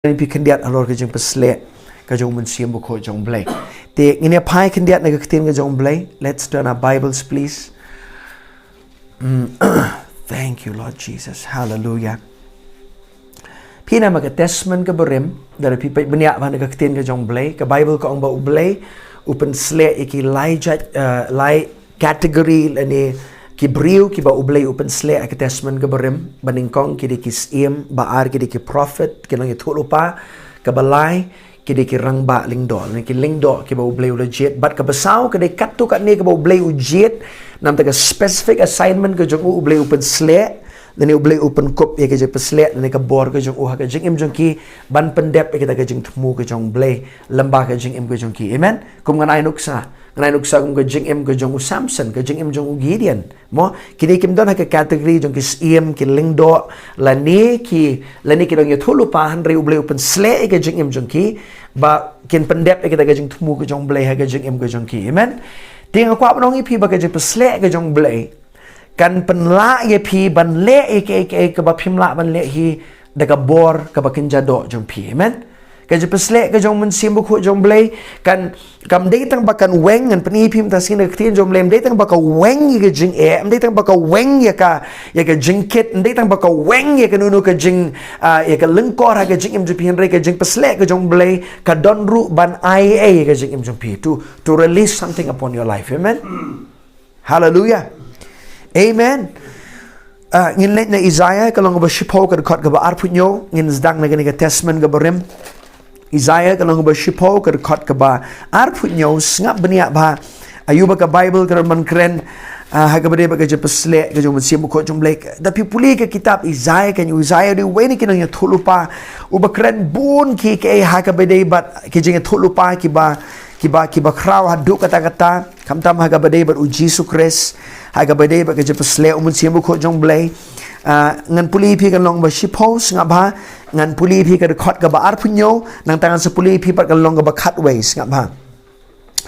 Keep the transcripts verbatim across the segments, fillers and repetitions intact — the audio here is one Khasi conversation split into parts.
Phi khyndiat halor ka jingpynshlur ka jong u Mynsiem Bakhuid jong u Blei. Te ngin ïa phai khyndiat na ka ktien ka jong u Blei. Let's turn our Bibles, please. Mm. Thank you, Lord Jesus. Hallelujah. Phi na ma ka Testament kaba rim, lada phi peit bniah bha na ka ktien ka jong u Blei, ka Bible ka ong ba u Blei u pynshlur ïa ki lai jait, eh, lai category lane ki briew kiba u Blei u pynshlur ha ka Testament kaba rim. Ba nyngkong ki dei ki syiem, ba ar ki dei ki prophet, ki nongïathuhlypa, kaba lai ki dei ki rangbah lyngdoh, lane ki lyngdoh kiba u Blei u la jied, bad kaba saw ka dei katto katne kaba u Blei u jied, namar ka specific assignment ka jong u, u Blei u pynshlur, lane u Blei u pynkup ïa ka jingpynshlur, lane ka bor ka jong u ha ka jingim jong ki, ban pyndep ïa kita ka jingthmu ka jong u Blei lyngba ka jingim ka jong ki. Amen. Kum ngan ai nuksa, ngan ai nuksa kum ka jingim ka jong u Samson, ka jingim jong u Gideon. Mo, kine kim don ha ka category jong ki syiem, ki lyngdoh, lane ki, lane ki nongïathuhlypa, hynrei u Blei u pynshlur ïa ka jingim jong ki, ba kin pyndep ïa kita ka jingthmu ka jong u Blei ha ka jingim ka jong ki. Amen. Te nga kwah ban ong ïa phi ba ka jingpynshlur ka jong u Blei kan pynlah ïa phi ban leh ïa kaei kaei kaba phim lah ban leh hi da ka bor kaba kynja doh jong phi. Amen. Ka jingpynshlur ka jong u Mynsiem Bakhuid jong u Blei kan, kam dei tang ba kan weng, ngan pyni ïa phi mynta ka sngi na ka ktien jong u Blei, kam dei tang ba ka weng ïa ka jingeh, kam dei tang ba ka weng ïa ka, ïa ka jingkit, kam dei tang ba ka weng ïa kano kano ka jing, ah, ïa ka lyngkor ha ka jingim jong phi, hynrei ka jingpynshlur ka jong u Blei ka don ruh ban ai ei ïa ka jingim jong phi, to, to release something upon your life. Amen. Hallelujah. Amen. Ah, ngin leit na Isaiah ka lynnong kaba shiphew ka dkhot kaba arphew hynñiew, ngin sdang na kane ka Testament kaba rim. Isaiah ka lynnong kaba shiphew ka dkhot kaba arphew hynñiew, sngap bniah bha. Ïa uba ka Bible ka don ban kren, ah, ha kaba dei bad ka jingpynshlur ka jong u Mynsiem Bakhuid jong u Blei. Lada phi pule ka kitab Isaiah, kan, u Isaiah u dei uwei na ki nongïathuhlypa uba kren bun ki kaei ha kaba dei bad ki jingïathuhlypa kiba, kiba, kiba khraw haduh katta katta. Khamtam ha kaba dei bad u Jisu Khrist, ha kaba dei bad ka jingpynshlur u Mynsiem Bakhuid jong u Blei. Ah, ngan pule ïa phi ka lynnong ba shiphew, sngap bha. Ngan pule ïa phi ka dkhot kaba arphew hynñiew, nangta ngan sa pule ïa phi pat ka lynnong kaba khatwei, sngap bha.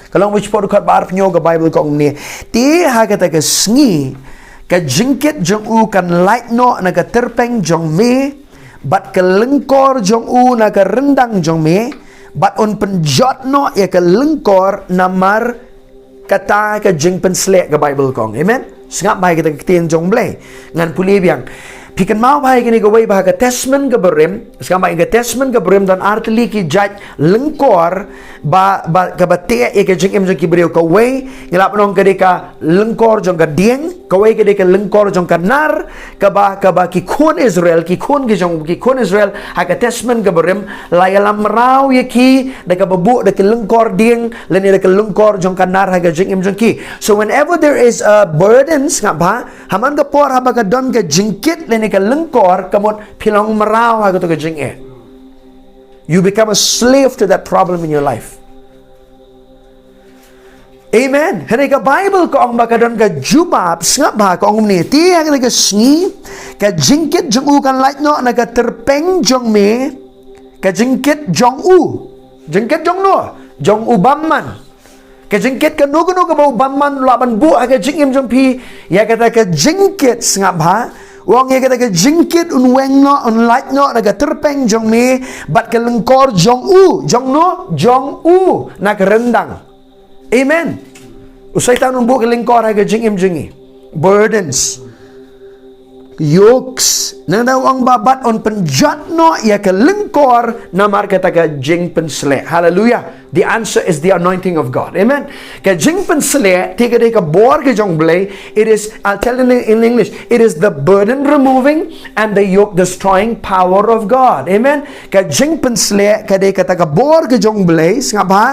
Ka lynnong ba shiphew dkhot ba arphew hynñiew, ka Bible ka ong kumne: Te ha kata ka sngi ka jingkit jong u kan lait noh na ka tyrpeng jong me, bad ka lyngkor jong u na ka ryndang jong me, bad un pynjot noh ïa ka lyngkor namar kata ka jingpynshlur, ka Bible ka ong. Amen. Sngap bha ïa kata ka ktien jong u Blei. Ngan pule biang. Phi kynmaw bha ïa kane kawei ba ha ka Testament kaba rim, sngap bha, ïa ka Testament kaba rim don artylli ki jait lyngkor ba, ba, kaba teh ïa ka jingim jong ki briew. Kawei ngi lah ban ong ka dei ka lyngkor jong ka dieng, kawei ka dei ka lyngkor jong ka nar, kaba, kaba ki khun Israel, ki khun ki jong, ki khun Israel ha ka Testament kaba rim, la ïalam mraw ïa ki da kaba buh da ki lyngkor dieng lane da ki lyngkor jong ka nar ha ka jingim jong ki. So whenever there is a burden, sngap bha, ha man ka por haba ka don ka jingkit lane ka lyngkor, ka mut phi long mraw ha kato ka jingeh. You become a slave to that problem in your life. Amen. Hynrei ka Bible ka ong ba ka don ka jubab, sngap bha, ka ong kumne: Te ha kata ka sngi ka jingkit jong u kan lait noh na ka tyrpeng jong me, ka jingkit jong u. Jingkit jong no? Jong u bymman. Ka jingkit kano kano kaba u bymman u lah ban buh ha ka jingim jong phi, ïa kata ka jingkit, sngap bha, u ong ïa kata ka jingkit un weng noh, un lait noh na ka tyrpeng jong me, bad ka lyngkor jong u. Jong no? Jong u na ka ryndang. Amen. U Soitan un buh ka lyngkor ha ka jingim jong ngi. Burdens. Yokes. Nangta u ong ba bad un pynjot noh ïa ka lyngkor namar kata ka jingpynshlur. Hallelujah. The answer is the anointing of God. Amen. Ka jingpynshlur, te ka dei ka bor ka jong u Blei. It is, I'll tell you in, in English, it is the burden removing and the yoke destroying power of God. Amen. Ka jingpynshlur ka dei kata ka bor ka jong u Blei, sngap bha,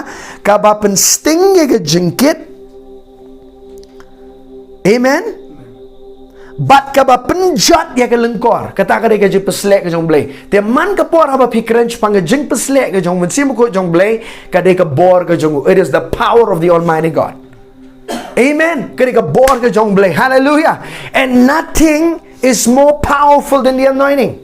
kaba pynsting ïa ka jingkit. Amen. Bad kaba pynjot ïa ka lyngkor. Kata ka dei ka jingpynshlur ka jong u Blei. Te man ka por haba phi kren shaphang ka jingpynshlur ka jong u Mynsiem Bakhuid jong u Blei, ka dei ka bor ka jong u. It is the power of the Almighty God. Amen. Ka dei ka bor ka jong u Blei. Hallelujah. And nothing is more powerful than the anointing.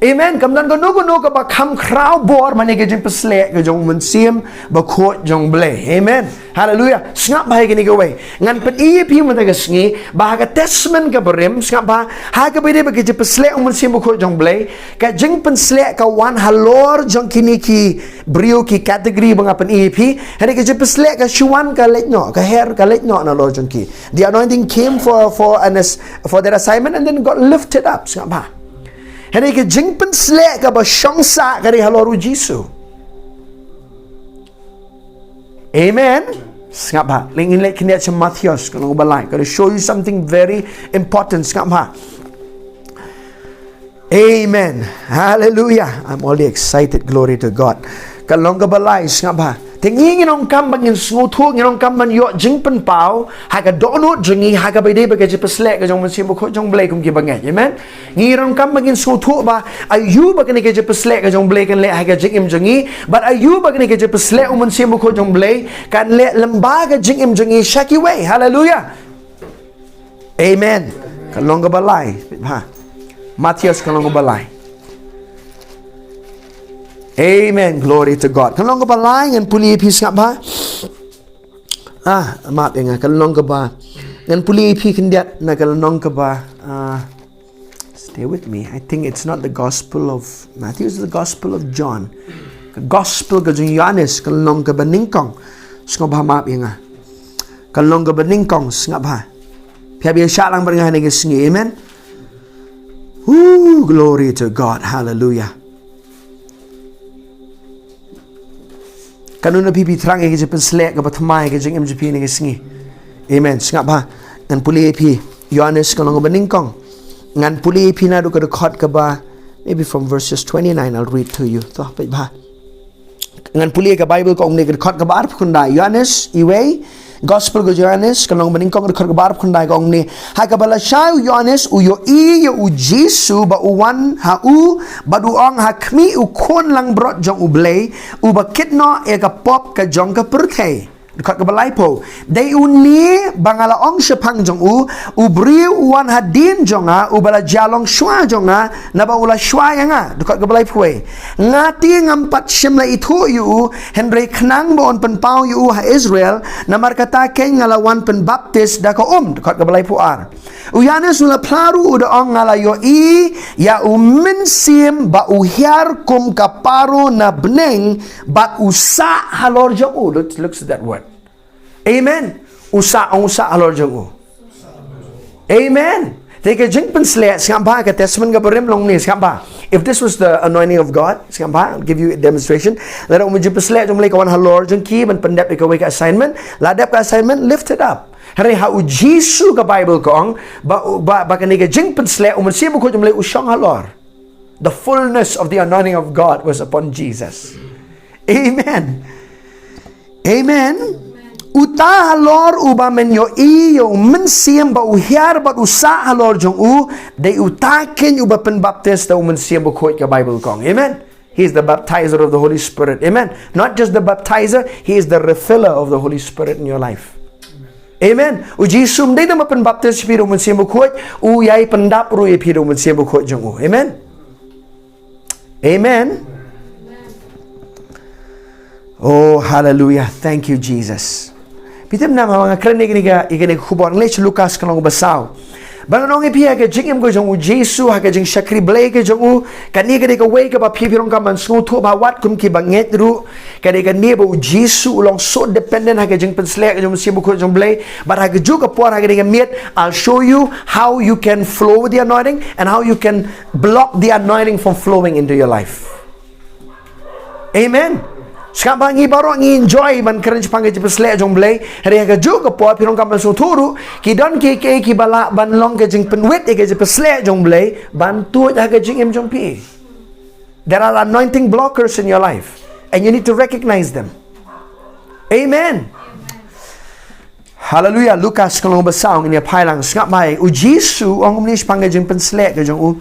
Amen. Kam don kano kano kaba kham khraw bor man ïa ka jingpynshlur ka jong u Mynsiem Bakhuid jong U Blei. Amen. Haleluia. Sngap bha ïa kane kawei. Ngan pyni ïa phi mynta ka sngi ba ha ka Testament kaba rim, sngap bha, ha kaba ïadei bad ka jingpynshlur u Mynsiem Bakhuid jong U Blei, ka jingpynshlur ka wan halor jong kine ki briew, ki category ba nga pyni ïa phi. Hynrei ka jingpynshlur ka shu wan ka leit noh, ka her ka leit noh nalor jong ki. The anointing came for, for an ass-, for their assignment and then got lifted up. Sngap bha. Hynrei ka jingpynshlur kaba shong sah ka dei halor u Jisu. Amen. Sngap bha. Lehse ngin leit khyndiat sha Mathaios ka lynnong ba lai. Gonna show you something very important. Sngap bha. Amen. Hallelujah. I'm already excited. Glory to God. Ka lynnong kaba lai, sngap bha. Te ngi ngin ong kam ba ngin sngewthuh, ngin ong kam ban ïoh jingpynpaw ha ka dohnud jong ngi, ha kaba ïadei bad ka jingpynshlur ka jong u Mynsiem Bakhuid jong U Blei kum ki bangeit. Amen. Ngi ong kam ba ngin sngewthuh ba aïu ba kane ka jingpynshlur ka jong U Blei kan leh ha ka jingim jong ngi, bad aïu ba kane ka jingpynshlur u Mynsiem Bakhuid jong U Blei kan leh lyngba ka jingim jong ngi sha kiwei. Haleluia. Amen. Ka lynnong kaba lai. Ha. Mathaios ka lynnong kaba lai. Amen. Glory to God. Ka lynnong kaba lai ngan pule ïa phi, sngap bha. Ah, map ïa nga, ka lynnong kaba. Ngan pule ïa phi khyndiat na ka lynnong kaba. Ah, stay with me. I think it's not the Gospel of Matthew, it's the Gospel of John. Ka Gospel ka jong u Ïoannis, ka lynnong kaba nyngkong. Sngap bha, map ïa nga. Ka lynnong kaba nyngkong, sngap bha. Phi hap ïa shah lang bad nga ha kane ka sngi. Amen. Woo, glory to God. Hallelujah. Kano na phi phi thrang ïa ka jingpynshlur kaba thymmai ha ka jingim jong phi ha kane ka sngi. Amen. Sngap bha. Ngan pule ïa phi Ïoannis ka lynnong kaba nyngkong. Ngan pule ïa phi naduh ka dkhot kaba, maybe from verses twenty-nine, I'll read to you. To, peit bha. Ngan pule ïa ka Bible, ka ong ne, ka dkhot kaba arphew khyndai. Ïoannis, iwei, Gospel ka jong u Ïoannis, ka lynnong ba nyngkong, ka dkhot kaba arphew khyndai, ka ong ne: Ha kaba lashai u Ïoannis u ïohi ïa u Jisu ba u wan ha u, bad u ong: Ha khmih, u Khun langbrot jong U Blei, uba kit noh ïa ka pop ka jong ka pyrthei. Dkhot kaba laiphew: Dei une ba nga la ong shaphang jong u, u briew u wan hadien jong nga, uba la jia long shuwa jong nga, naba u la shuwa ïa nga. Dkhot kaba laiphew wei: Nga te ngam pat shym la ithuh ïa u, hynrei khnang ba un pynpaw ïa u ha Israel, namar kata keiñ nga la wan pynbaptis da ka um. Dkhot kaba laiphew ar: U Ïoannis u la phla ruh, u da ong: Nga la ïohi ïa u Mynsiem ba u hiar kum ka paro na bneng, bad u sah halor jong u. Look, look at that word. Amen. U sah, ong u sah halor jong u. Amen. Te ka jingpynshlur, sngap bha, ka Testament kaba rim long ne, sngap bha. If this was the anointing of God, sngap bha, I'll give you a demonstration. Lada u Mynsiem Bakhuid jong U Blei ka wan halor jong ki ban pyndep ïa kawei ka assignment, la dep ka assignment, lift it up. Hynrei ha u Jisu, ka Bible ka ong ba, ba, ba kane ka jingpynshlur u Mynsiem Bakhuid jong U Blei u shong halor. The fullness of the anointing of God was upon Jesus. Amen. Amen. Uta halor uba men ïohi ïa u Mynsiem ba u hiar bad u sah halor jong u, dei uta keiñ uba pynbaptis da u Mynsiem Bakhuid, ka Bible ka ong. Amen. He is the baptizer of the Holy Spirit. Amen. Not just the baptizer, he is the refiller of the Holy Spirit in your life. Amen. U Jisu um dei tang ba pynbaptis ïa phi da u Mynsiem Bakhuid, u ïai pyndap ruh ïa phi da u Mynsiem Bakhuid jong u. Amen. Amen. Oh, hallelujah. Thank you, Jesus. Phi tip namar ba nga kren ïa kane ka, ïa kane ka khubor, leit sha Lukas ka lynnong ba saw. Ba ngan ong ïa phi ha ka jingim ka jong u Jisu, ha ka jingshakri Blei ka jong u, kane ka dei kawei kaba phi phi ruh kam ban sngewthuh bha wat kum ki bangeit ruh, ka dei kane ba u Jisu u long so dependent ha ka jingpynshlur ka jong u Mynsiem Bakhuid jong U Blei, bad ha kajuh ka por ha kane ka miet, I'll show you how you can flow with the anointing and how you can block the anointing from flowing into your life. Amen. Sngap bha, ngi baroh ngi enjoy ban kren shaphang ka jingpynshlur jong U Blei. Hynrei ha kajuh ka por phi ruh kam ban sngewthuh ruh, ki don kiei kiei kiba lah ban long ka jingpynwit ïa ka jingpynshlur jong U Blei ban tuid ha ka jingim jong phi. There are anointing blockers in your life and you need to recognize them. Amen. Hallelujah. Lukas ka lynnong ba saw, ngin ïa phai lang. Sngap bha, u Jisu u ong kumne shaphang ka jingpynshlur ka jong u.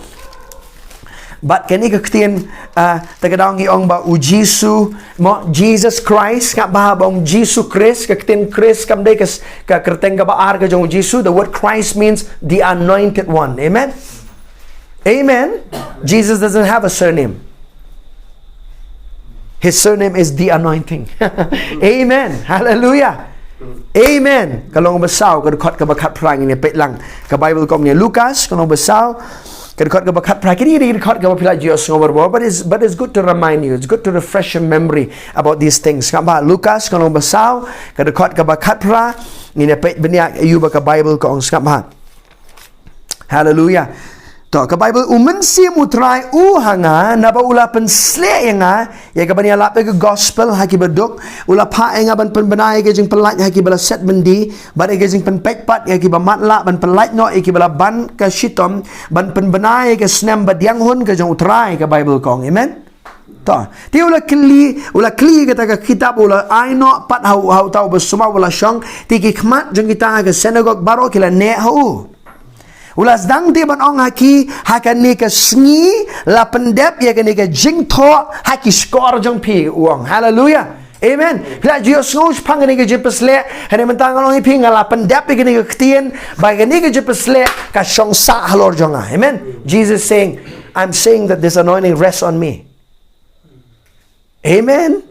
Bad kane ka ktien, ah, te ka daw ngi ong ba u Jisu, mo, Jesus Christ, sngap bha ba ong Jisu Christ, ka ktien Christ kam dei ka, ka kyrteng kaba ar ka jong u Jisu. The word Christ means the anointed one. Amen. Amen. Jesus doesn't have a surname. His surname is the anointing. Amen. Hallelujah. Amen. Ka lynnong ba saw, ka dkhot kaba khatphra, ngin ïa peit lang. Ka Bible kumne, Lukas, ka lynnong ba saw, ka dkhot kaba khatphra. Kine ki dkhot kiba phi la ju ïohsngew bha, but it's, but it's good to remind you. It's good to refresh your memory about these things. Sngap bha, Lukas, ka lynnong ba saw, ka dkhot kaba khatphra. Ngin ïa peit bniah ïa uba ka Bible ka ong, sngap bha. Haleluya. To, ka Bible, U Mynsiem U Trai u ha nga, naba u la pynsleh ïa nga ïa kaban ïalap ïa ka gospel ha kiba duk, u la phah ïa nga ban pynbna ïa ka jingpyllait ha kiba la set byndi, bad ïa ka jingpynpeit pat ïa kiba matlah, ban pynlait noh ïa kiba la ban ka shitom, ban pynbna ïa ka snem ba diang hun ka jong U Trai, ka Bible ka ong. Amen. To, te u la kylli, u la kylli kata ka kitab, u la ai noh pat ha u, ha uta uba sumar, u la shong, te ki khmat jong kita ha ka synagog baroh ki la neh ha u. U la sdang te ban ong ha ki, ha kane ka sngi la pyndep ïa kane ka jingthoh ha ki shkor jong phi, u ong. Haleluya. Amen. Phi la ju ïohsngew shaphang kane ka jingpynsleh, hynrei mynta ngan ong ïa phi, nga la pyndep ïa kane ka ktien, ba kane ka jingpynsleh ka shong sah halor jong nga. Amen. Jesus saying, I'm saying that this anointing rests on me. Amen.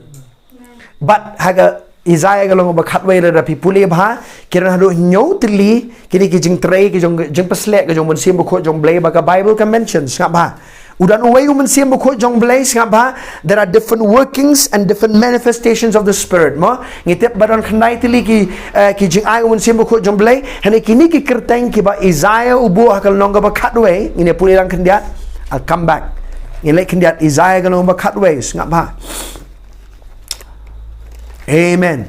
But ha ka Isaiah ka lynnong ba khatwei, lada phi pule bha, ki don haduh hynñiew tylli kine ki jingtrei, ki jong, jingpynsleh ka jong U Mynsiem Bakhuid jong U Blei ba ka Bible ka mention, sngap bha. U don uwei U Mynsiem Bakhuid jong U Blei, sngap bha. There are different workings and different manifestations of the Spirit, mo. Ngi tip ba don khyndai tylli ki, eh, ki jingai U Mynsiem Bakhuid jong U Blei. Hynrei kine ki kyrteng kiba Isaiah u buh ha ka lynnong kaba khatwei, ngin ïa pule lang khyndiat. I'll come back. Ngin leit khyndiat, Isaiah ka lynnong ba khatwei, sngap bha. Amen.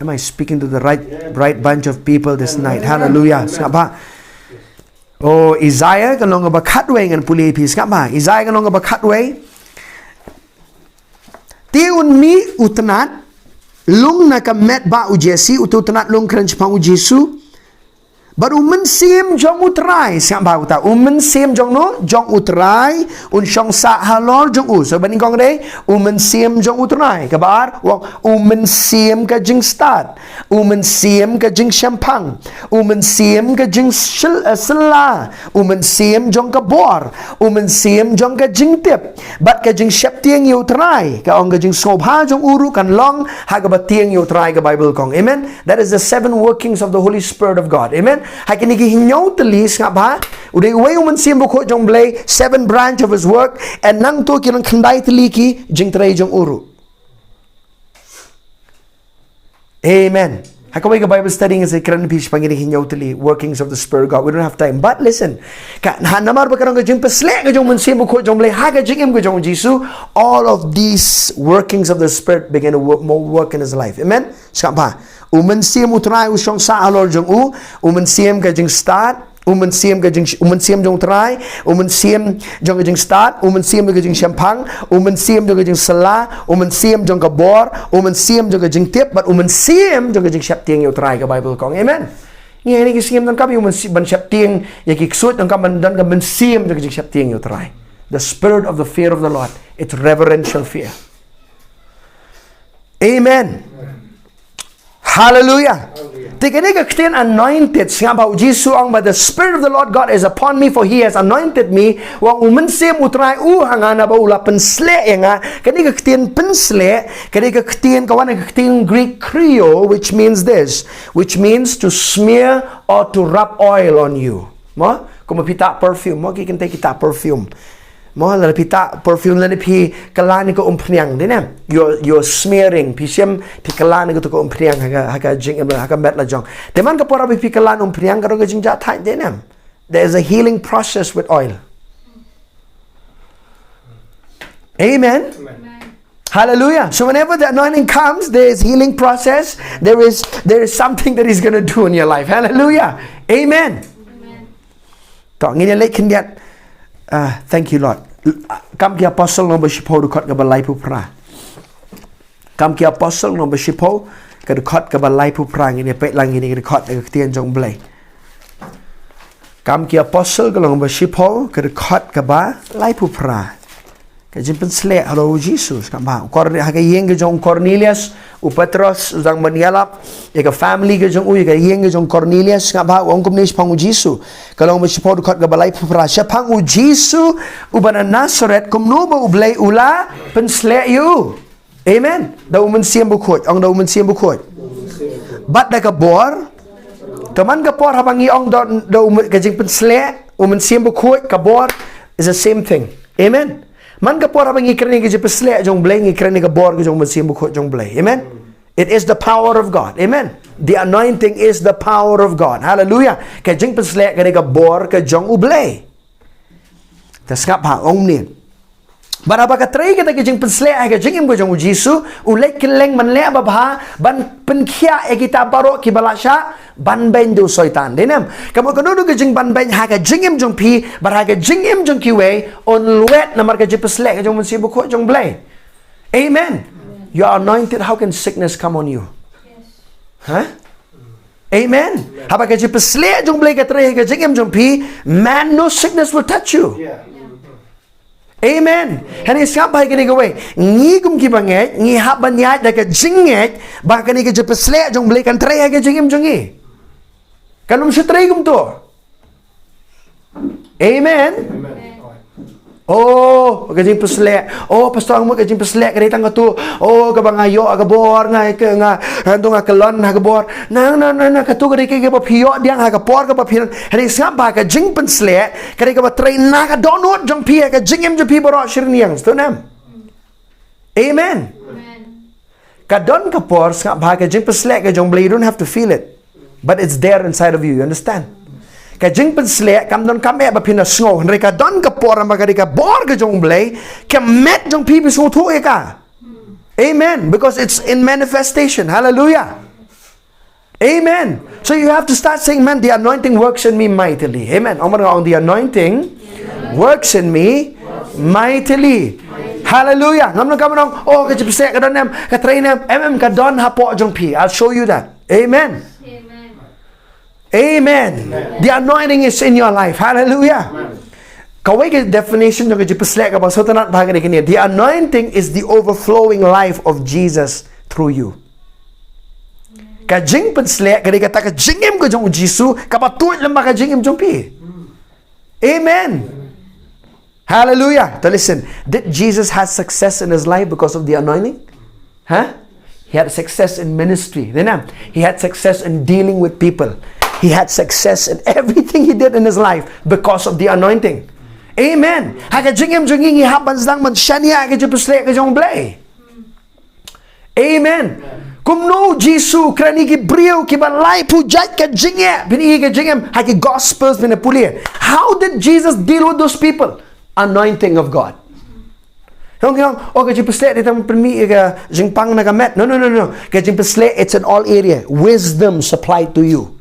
Am I speaking to the right, right bunch of people this night? Hallelujah. Sngap bha. Oh, Isaiah ka lynnong ba khatwei, ngan pule ïa phi, sngap bha. Isaiah ka lynnong ba khatwei. Te un mih u tnat lung na ka met ba u Jesse, uta u tnat lung kren shaphang u Jisu. Bad U Mynsiem jong U Trai, sngap bha uta, U Mynsiem jong no, jong U Trai un shong sah halor jong u. So, ba nyngkong dei, U Mynsiem jong U Trai. Kaba ar, u ong, U Mynsiem ka jingstad, U Mynsiem ka jingshemphang, U Mynsiem ka jingshil-, eh, sylla, U Mynsiem jong ka bor, U Mynsiem jong ka jingtip, bad ka jingsheptieng ïa U Trai. Ka ong ka jingsngewbha jong u ruh kan long ha kaba tieng ïa U Trai, ka Bible ka ong. Amen. That is the seven workings of the Holy Spirit of God. Amen. Ha kine ki hynñiew tylli, sngap bha, u dei uwei U Mynsiem Bakhuid jong U Blei, seven branch of his work, and nangta ki don khyndai tylli ki jingtrei jong u ruh. Amen. Ha kawei ka Bible study ngan sa kren ïa phi shaphang kine ki hynñiew tylli, workings of the Spirit of God. We don't have time. But listen, ka, ha, namar ba ka don ka jingpynsleh ka jong U Mynsiem Bakhuid jong U Blei ha ka jingim ka jong u Jisu, all of these workings of the Spirit begin to work, more work in his life. Amen. Sngap bha. U Mynsiem U Trai u shong sah halor jong u, U Mynsiem ka jingstad, U Mynsiem ka jing, U Mynsiem jong U Trai, U Mynsiem jong ka jingstad, U Mynsiem jong ka jingshemphang, U Mynsiem jong ka jingsylla, U Mynsiem jong ka bor, U Mynsiem jong ka jingtip, bad U Mynsiem jong ka jingsheptieng ïa U Trai, ka Bible ka ong. Amen. Ngi ha kine ki sngi donkam ïa U Mynsiem ban sheptieng ïa ki ksuid, donkam ban don ka mynsiem jong ka jingsheptieng ïa U Trai. The spirit of the fear of the Lord. It's reverential fear. Amen. Hallelujah. Te kane ka ktien anointed, sngap bha, u Jisu u ong ba, "The Spirit of the Lord God is upon me, for he has anointed me." U ong U Mynsiem U Trai u ha nga, naba u la pynsleh ïa nga. Kane ka ktien pynsleh, kane ka ktien ka wan na ka ktien Greek kryo, which means this, which means to smear or to rub oil on you. Mo? Kumba phi tah perfume, mo, ki kynthei ki tah perfume. Mo, lada phi tah perfume, lada phi kylla ïa ka umphniang, dei ne? You're, you're smearing, phi shim, phi kylla ïa ka umphniang ha ka, ha ka jing, ha ka met la jong. Te man ka por ba phi kylla umphniang, ka don ka jingjahthait, dei ne? There is a healing process with oil. Amen. Amen. Hallelujah. So whenever the anointing comes, there is healing process. There is, there is something that he's gonna do in your life. Hallelujah. Amen. Amen. To, ngin ïa leit khyndiat. Ah, thank you, Lord. Kam ki Apostol lynnong ba shiphew, dkhot kaba laiphew phra. Kam ki Apostol lynnong ba shiphew, ka dkhot kaba laiphew phra, ngin ïa peit lang ïa kine ki dkhot, ka ktien jong U Blei. Kam ki Apostol ka lynnong ba shiphew, ka dkhot kaba laiphew phra. Ka jingpynsleh halor u Jisu, sngap bha. U Kor-, ha ka ïing ka jong u Cornelius, U Petros u dang ban ïalap ïa ka family ka jong u, ïa ka ïing ka jong Cornelius, sngap bha, u ong kumne shaphang u Jisu. Ka long ba shaphang u dkhot kaba laiphew phra, shaphang u Jisu uba na Nasareth, kumno ba U Blei u la pynsleh ïa u. Amen. Da U Mynsiem Bakhuid, ong da U Mynsiem Bakhuid. Bad da ka bor. Te man ka por haba ngi ong da, da u, ka jingpynsleh, U Mynsiem Bakhuid, ka bor is the same thing. Amen. Man ka por haba ngi kren ïa ka jingpynsleh jong U Blei, ngi kren ïa ka bor ka jong U Mynsiem Bakhuid jong U Blei. Amen. It is the power of God. Amen. The anointing is the power of God. Hallelujah. Ka jingpynsleh ka dei ka bor ka jong U Blei. Te sngap bha, ong ne. Bad haba ka trei kata ka jingpynsleh ha ka jingim ka jong u Jisu, u leit kylleng ban leh babha, ban pynkhiah ïa kita baroh kiba la shah banbeiñ da u Soitan. Dei ne em? Ka mut kano kano ka jingbanbeiñ ha ka jingim jong phi bad ha ka jingim jong kiwei, un lwet namar ka jingpynsleh ka jong u Mynsiem Bakhuid jong U Blei. Amen. You are anointed. How can sickness come on you? Huh? Amen. Haba ka jingpynsleh jong U Blei ka trei ha ka jingim jong phi, man, no sickness will touch you. Amen. Hangne sngap bha ïa kane kawei. Ngi kum kiba ngeit, ngi hap ban ïaid da ka jingngeit ba kane ka jingpynsleh jong U Blei kan trei ha ka jingim jong ngi. Kan ym shu trei kumto. Amen. Oh, ka jingpynsleh. Oh, pastor, nga mut ka jingpynsleh ka dei tang kato. Oh, kaba nga ïoh ka bor, nga ka, nga, hangto nga kyllon ha ka bor. Nang, nang, nang, nang, kato ka dei kaba phi ïoh biang ha ka por kaba phi, hangne sngap bha, ka jingpynsleh ka dei kaba trei na ka dohnud jong phi, ha ka jingim jong phi baroh shi rynïeng. Sngewthuh ne em? Amen. Ka don ka por, sngap bha, ka jingpynsleh ka jong U Blei, you don't have to feel it. But it's there inside of you, you understand? Ka jingpynsleh kam donkam eh ba phin da sngew, hynrei ka don ka por, namar ka dei ka bor ka jong U Blei, ka met jong phi, phi sngewthuh ïa ka. Amen. Because it's in manifestation. Hallelujah. Amen. So you have to start saying, "Man, the anointing works in me mightily." Amen. Ong bad nga ong, "The anointing works in me mightily." Hallelujah. Ngam donkam ban ong, "Oh, ka jingpynsleh ka don ne em, ka trei ne em." Em, em, ka don hapoh jong phi. I'll show you that. Amen. Amen. The anointing is in your life. Hallelujah. Kawei ka definition jong ka jingpynsleh kaba sngewtynnat bha ka dei kane. The anointing is the overflowing life of Jesus through you. Ka jingpynsleh ka dei kata ka jingim ka jong u Jisu kaba tuid lem bad ka jingim jong phi. Amen. Hallelujah. So listen, did Jesus have success in his life because of the anointing? Huh? He had success in ministry. Dei ne em? He had success in dealing with people. He had success in everything he did in his life because of the anointing. Amen. Ha ka jingim jong ngi, ngi hap ban sdang ban shaniah ha ka jingpynsleh ka jong U Blei. Amen. Kumno u Jisu u kren ïa ki briew kiba laiphew jait ka jingeh, phin ïohi ka jingim ha ki Gospels, phin pule. How did Jesus deal with those people? Anointing of God. Ong, ong, oh, ka jingpynsleh dei tang pynmih ïa ka jingpang na ka met. No, no, no, no. Ka jingpynsleh, it's in all area. Wisdom supplied to you.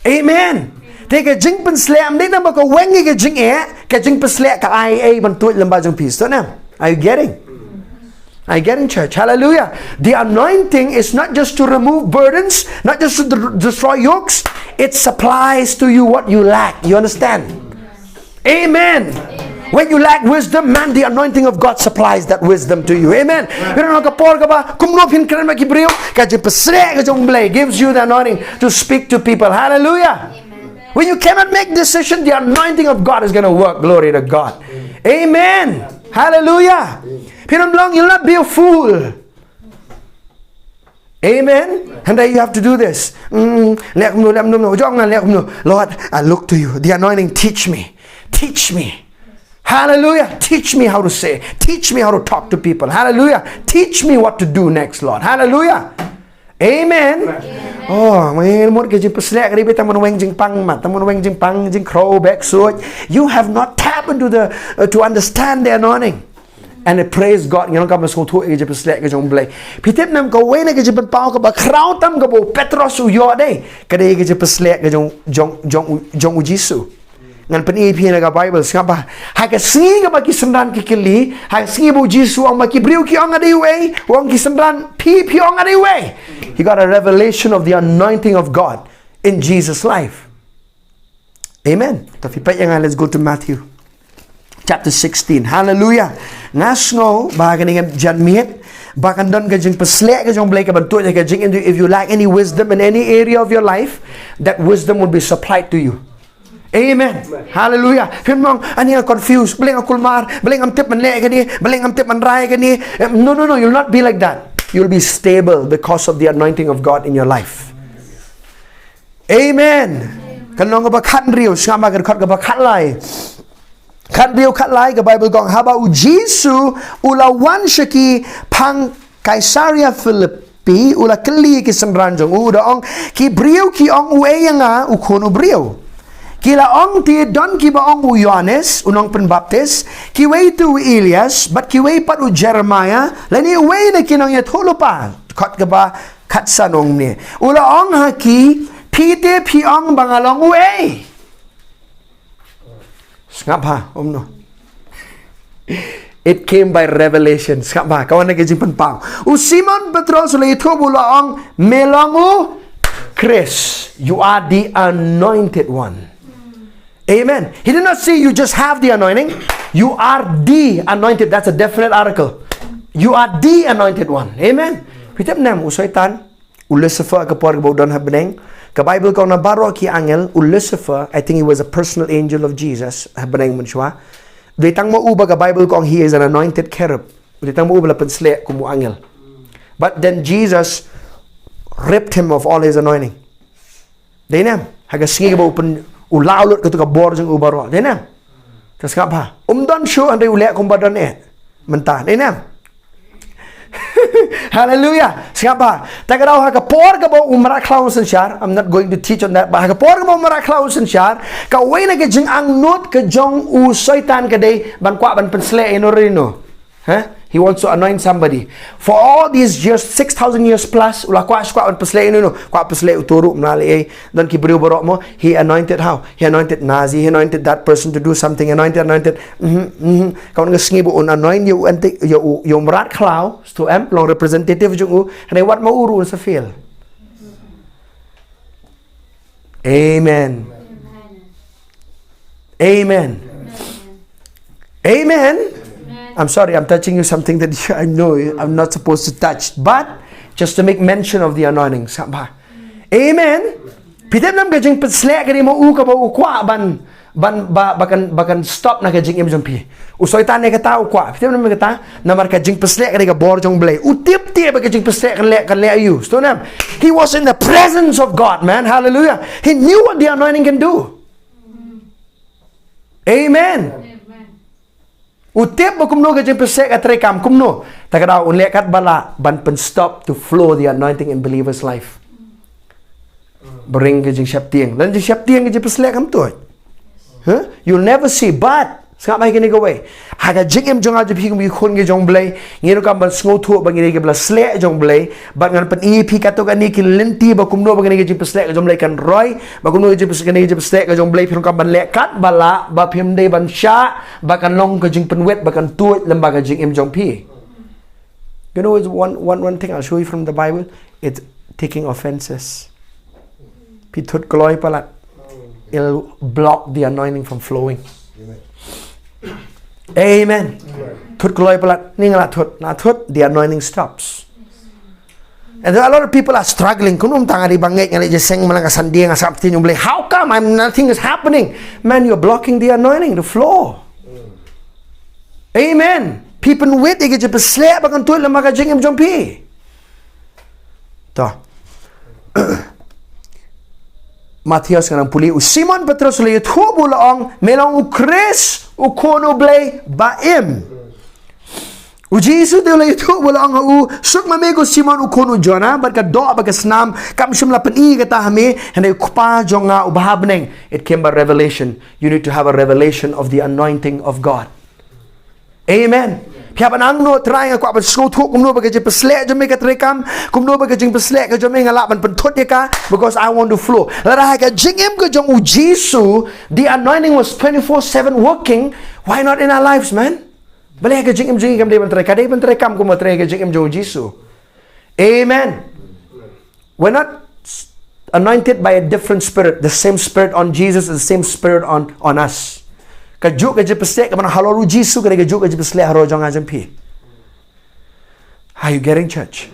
Amen. Te ka jingpynsleh kam dei tang ba ka weng ïa ka jingeh, ka jingpynsleh ka ai ei ban tuid lem bad jong phi. Sngewthuh ne em? Are you getting? Are you getting, church? Hallelujah. The anointing is not just to remove burdens, not just to d-, destroy yokes. It supplies to you what you lack. You understand? Amen. When you lack wisdom, man, the anointing of God supplies that wisdom to you. Amen. Phi don ha ka por kaba kumno phin kren bad ki briew, ka jingpynsleh ka jong U Blei gives you the anointing to speak to people. Hallelujah. When you cannot make decision, the anointing of God is gonna work. Glory to God. Amen. Hallelujah. Phin ym long, you'll not be a fool. Amen. And then you have to do this. Mm, leh kumno, leh kumno, jong nga leh kumno. Lord, I look to you. The anointing, teach me. Teach me. Hallelujah. Teach me how to say. Teach me how to talk to people. Hallelujah. Teach me what to do next, Lord. Hallelujah. Amen. Oh, mut ka jingpynsleh ka dei tang ban weng jingpang mat, tang ban weng jingpang, jingkhraw, bek suit. You have not tapped into the, uh, to understand the anointing. And I praise God, ngi donkam ban sngewthuh ïa ka jingpynsleh ka jong U Blei. Phi tip ne em, kawei na ka jingpynpaw kaba khraw tam kaba u Petros u ïoh dei, ka dei ka jingpynsleh ka jong, jong, jong u, jong u Jisu. Ngan pyni ïa phi na ka Bible, sngap bha. Ha ka sngi kaba ki synran ki kylli, ha ka sngi ba u Jisu u ong ba ki briew ki ong nga dei uei, u ong ki synran, phi, phi ong nga dei uei. He got a revelation of the anointing of God in Jesus' life. Amen. To phi peit ïa nga, let's go to Matthew chapter sixteen. Hallelujah. Nga sngew ba ha kane ka janmiet Ba kan don ka jingpynshlur ka jong U Blei ka ban tuid ïa ka jingim. If you lack any wisdom in any area of your life, that wisdom will be supplied to you. Amen. Hallelujah. Phim ong, ani nga confused, balei nga kulmar, balei ngam tip ban leh kane, balei ngam tip ban rai kane. Eh, no, no, no, you'll not be like that. You'll be stable because of the anointing of God in your life. Amen. Kan long kaba khathynriew, sngap ma ka dkhot kaba khatlai. Khathynriew khatlai ka Bible ka ong, haba U Jisu u la wan sha ki phang Kaisaria Philippi, u la kylli ki synran jong u, u da ong, ki briew ki ong uei ïa nga, u Khun u briew. Ki la ong te don kiba ong u Ïohannes u nongpynbaptis, kiwei te u Ïlias, bad kiwei pat u Jeremaïa, lane uwei na ki nongïathuhlypa. Dkhot kaba khatsan ong ne, u la ong ha ki, phi te phi ong ba nga long uei? Sngap ha, um no. It came by revelation. Sngap ha, ka wan na ka jingpynpaw. U Simon Petros u la ïathuh bad u la ong, me long u Khrist. You are the anointed one. Amen. He did not say you just have the anointing. You are the anointed. That's a definite article. You are the anointed one. Amen. Phi tip ne em, u Soitan, u Lucifer, ka por kaba u don ha bneng. Ka Bible ka ong na baroh ki angel, u Lucifer, I think he was a personal angel of Jesus, ha bneng mynshuwa. Dei tang ma u ba ka Bible ka ong he is an anointed cherub. Dei tang ma u ba la pynsleh kum u angel. But then Jesus ripped him of all his anointing. Dei ne em, ha ka sngi kaba u pyn, u law lut katto ka bor jong u baroh. Dei ne em. Te sngap ha. Um don shuh hynrei u leh kumba don eh. Mynta. Dei ne em. Hallelujah. Sngap ha. Te ka daw ha ka por kaba u mrad khlaw synshar. I'm not going to teach on that. But ha ka por kaba u mrad khlaw synshar, kawei na ka jingangnud ka jong u Soitan ka dei ban kwah ban pynsleh ïano re ïano. Huh? He wants to anoint somebody. For all these years, six thousand years plus, u la kwah, kwah ban pynsleh ïano ïano, kwah pynsleh uto ruh, mla leh ei, don ki briew baroh mo, he anointed how? He anointed Nazi, he anointed that person to do something, anointed, anointed. Mhm, mhm. Ka wan ka sngi ba un anoint ïa u anti, ïa u, ïa u mrad khlaw, to em, long representative jong u, hynrei wat ma u ruh un sa fail. Amen. Amen. Amen. I'm sorry, I'm touching you something that I know I'm not supposed to touch, but just to make mention of the anointing. Sngap ha. Amen. Phi tip ne em, ka jingpynsleh ka dei ma u kaba u kwah ban, ban, ba, ba kan, ba kan stop na ka jingim jong phi. U Soitan ne kata u kwah. Phi tip ne em kata? Namar ka jingpynsleh ka dei ka bor jong U Blei. U tip te ba ka jingpynsleh kan leh, kan leh ïa u. Sngap ne em. He was in the presence of God, man. Hallelujah. He knew what the anointing can do. Amen. Amen. U tip ba kumno ka jingpynsleh ka treikam, kumno. Te ka daw un leh katba lah ban pynstop to flow the anointing in believer's life. Bring ka jingsheptieng. Lane jingsheptieng ka jingpynsleh kam tuid. Huh? You'll never see, but sngap ha kine kawei. Ha ka jingim jong nga jong phi kum ki khun ki jong U Blei, ngi ruh kam ban sngewthuh ba ngi dei kiba la sleh jong U Blei, bad ngan pyni ïa phi katto katne ki lynti ba kumno ba kane ka jingpynsleh ka jong U Blei kan roi, ba kumno ka jingpynsleh, kane ka jingpynsleh ka jong U Blei phi ruh kam ban leh katba lah, ba phim dei ban shah, ba kan long ka jingpynwit, ba kan tuid lem bad ka jingim jong phi. You know, it's one, one, one thing I'll show you from the Bible. It's taking offenses. Phi thut kloi palat. It'll block the anointing from flowing. Amen. Thut kloi palat. Ni nga la thut, la thut, the anointing stops. And there are a lot of people are struggling. Kumno mynta nga dei ba ngeit, nga leit jingïaseng man la ka Sunday, nga sngap ktien U Blei. How come I'm, nothing is happening? Man, you're blocking the anointing, the flow. Amen. Phi pynwit ïa ka jingpynsleh ba kan tuid lem bad ka jingim jong phi. To. Mathaios khyndai pule, u Simon Petrus u la ïathuh bad u la ong, me long u Khrist, u Khun u Blei ba im. U Jisu te u la ïathuh bad u la ong ha u, suk ma me ko Simon u khun u Jonah, bad ka doh bad ka snam kam shym la pyni kata ha me, hynrei u Kpa jong nga uba ha bneng. It came by revelation. You need to have a revelation of the anointing of God. Amen. Phi hap ban angnud, Trai nga kwah ban sngewthuh kumno ba ka jingpynsleh jong me ka treikam, kumno ba ka jingpynsleh ka jong me nga lah ban pynthut ïa ka, because I want to flow. Lada ha ka jingim ka jong u Jisu, the anointing was twenty-four seven working, why not in our lives, man? Balei ha ka jingim jong ngi kam dei ban treikam, ka dei ban treikam kumba trei ha ka jingim jong u Jisu. Amen. We're not s-, anointed by a different spirit. The same spirit on Jesus is the same spirit on, on us. Kajuh ka jingpynsleh kaba na halor u Jisu ka dei kajuh ka jingpynsleh halor jong nga jong phi. Are you getting, church?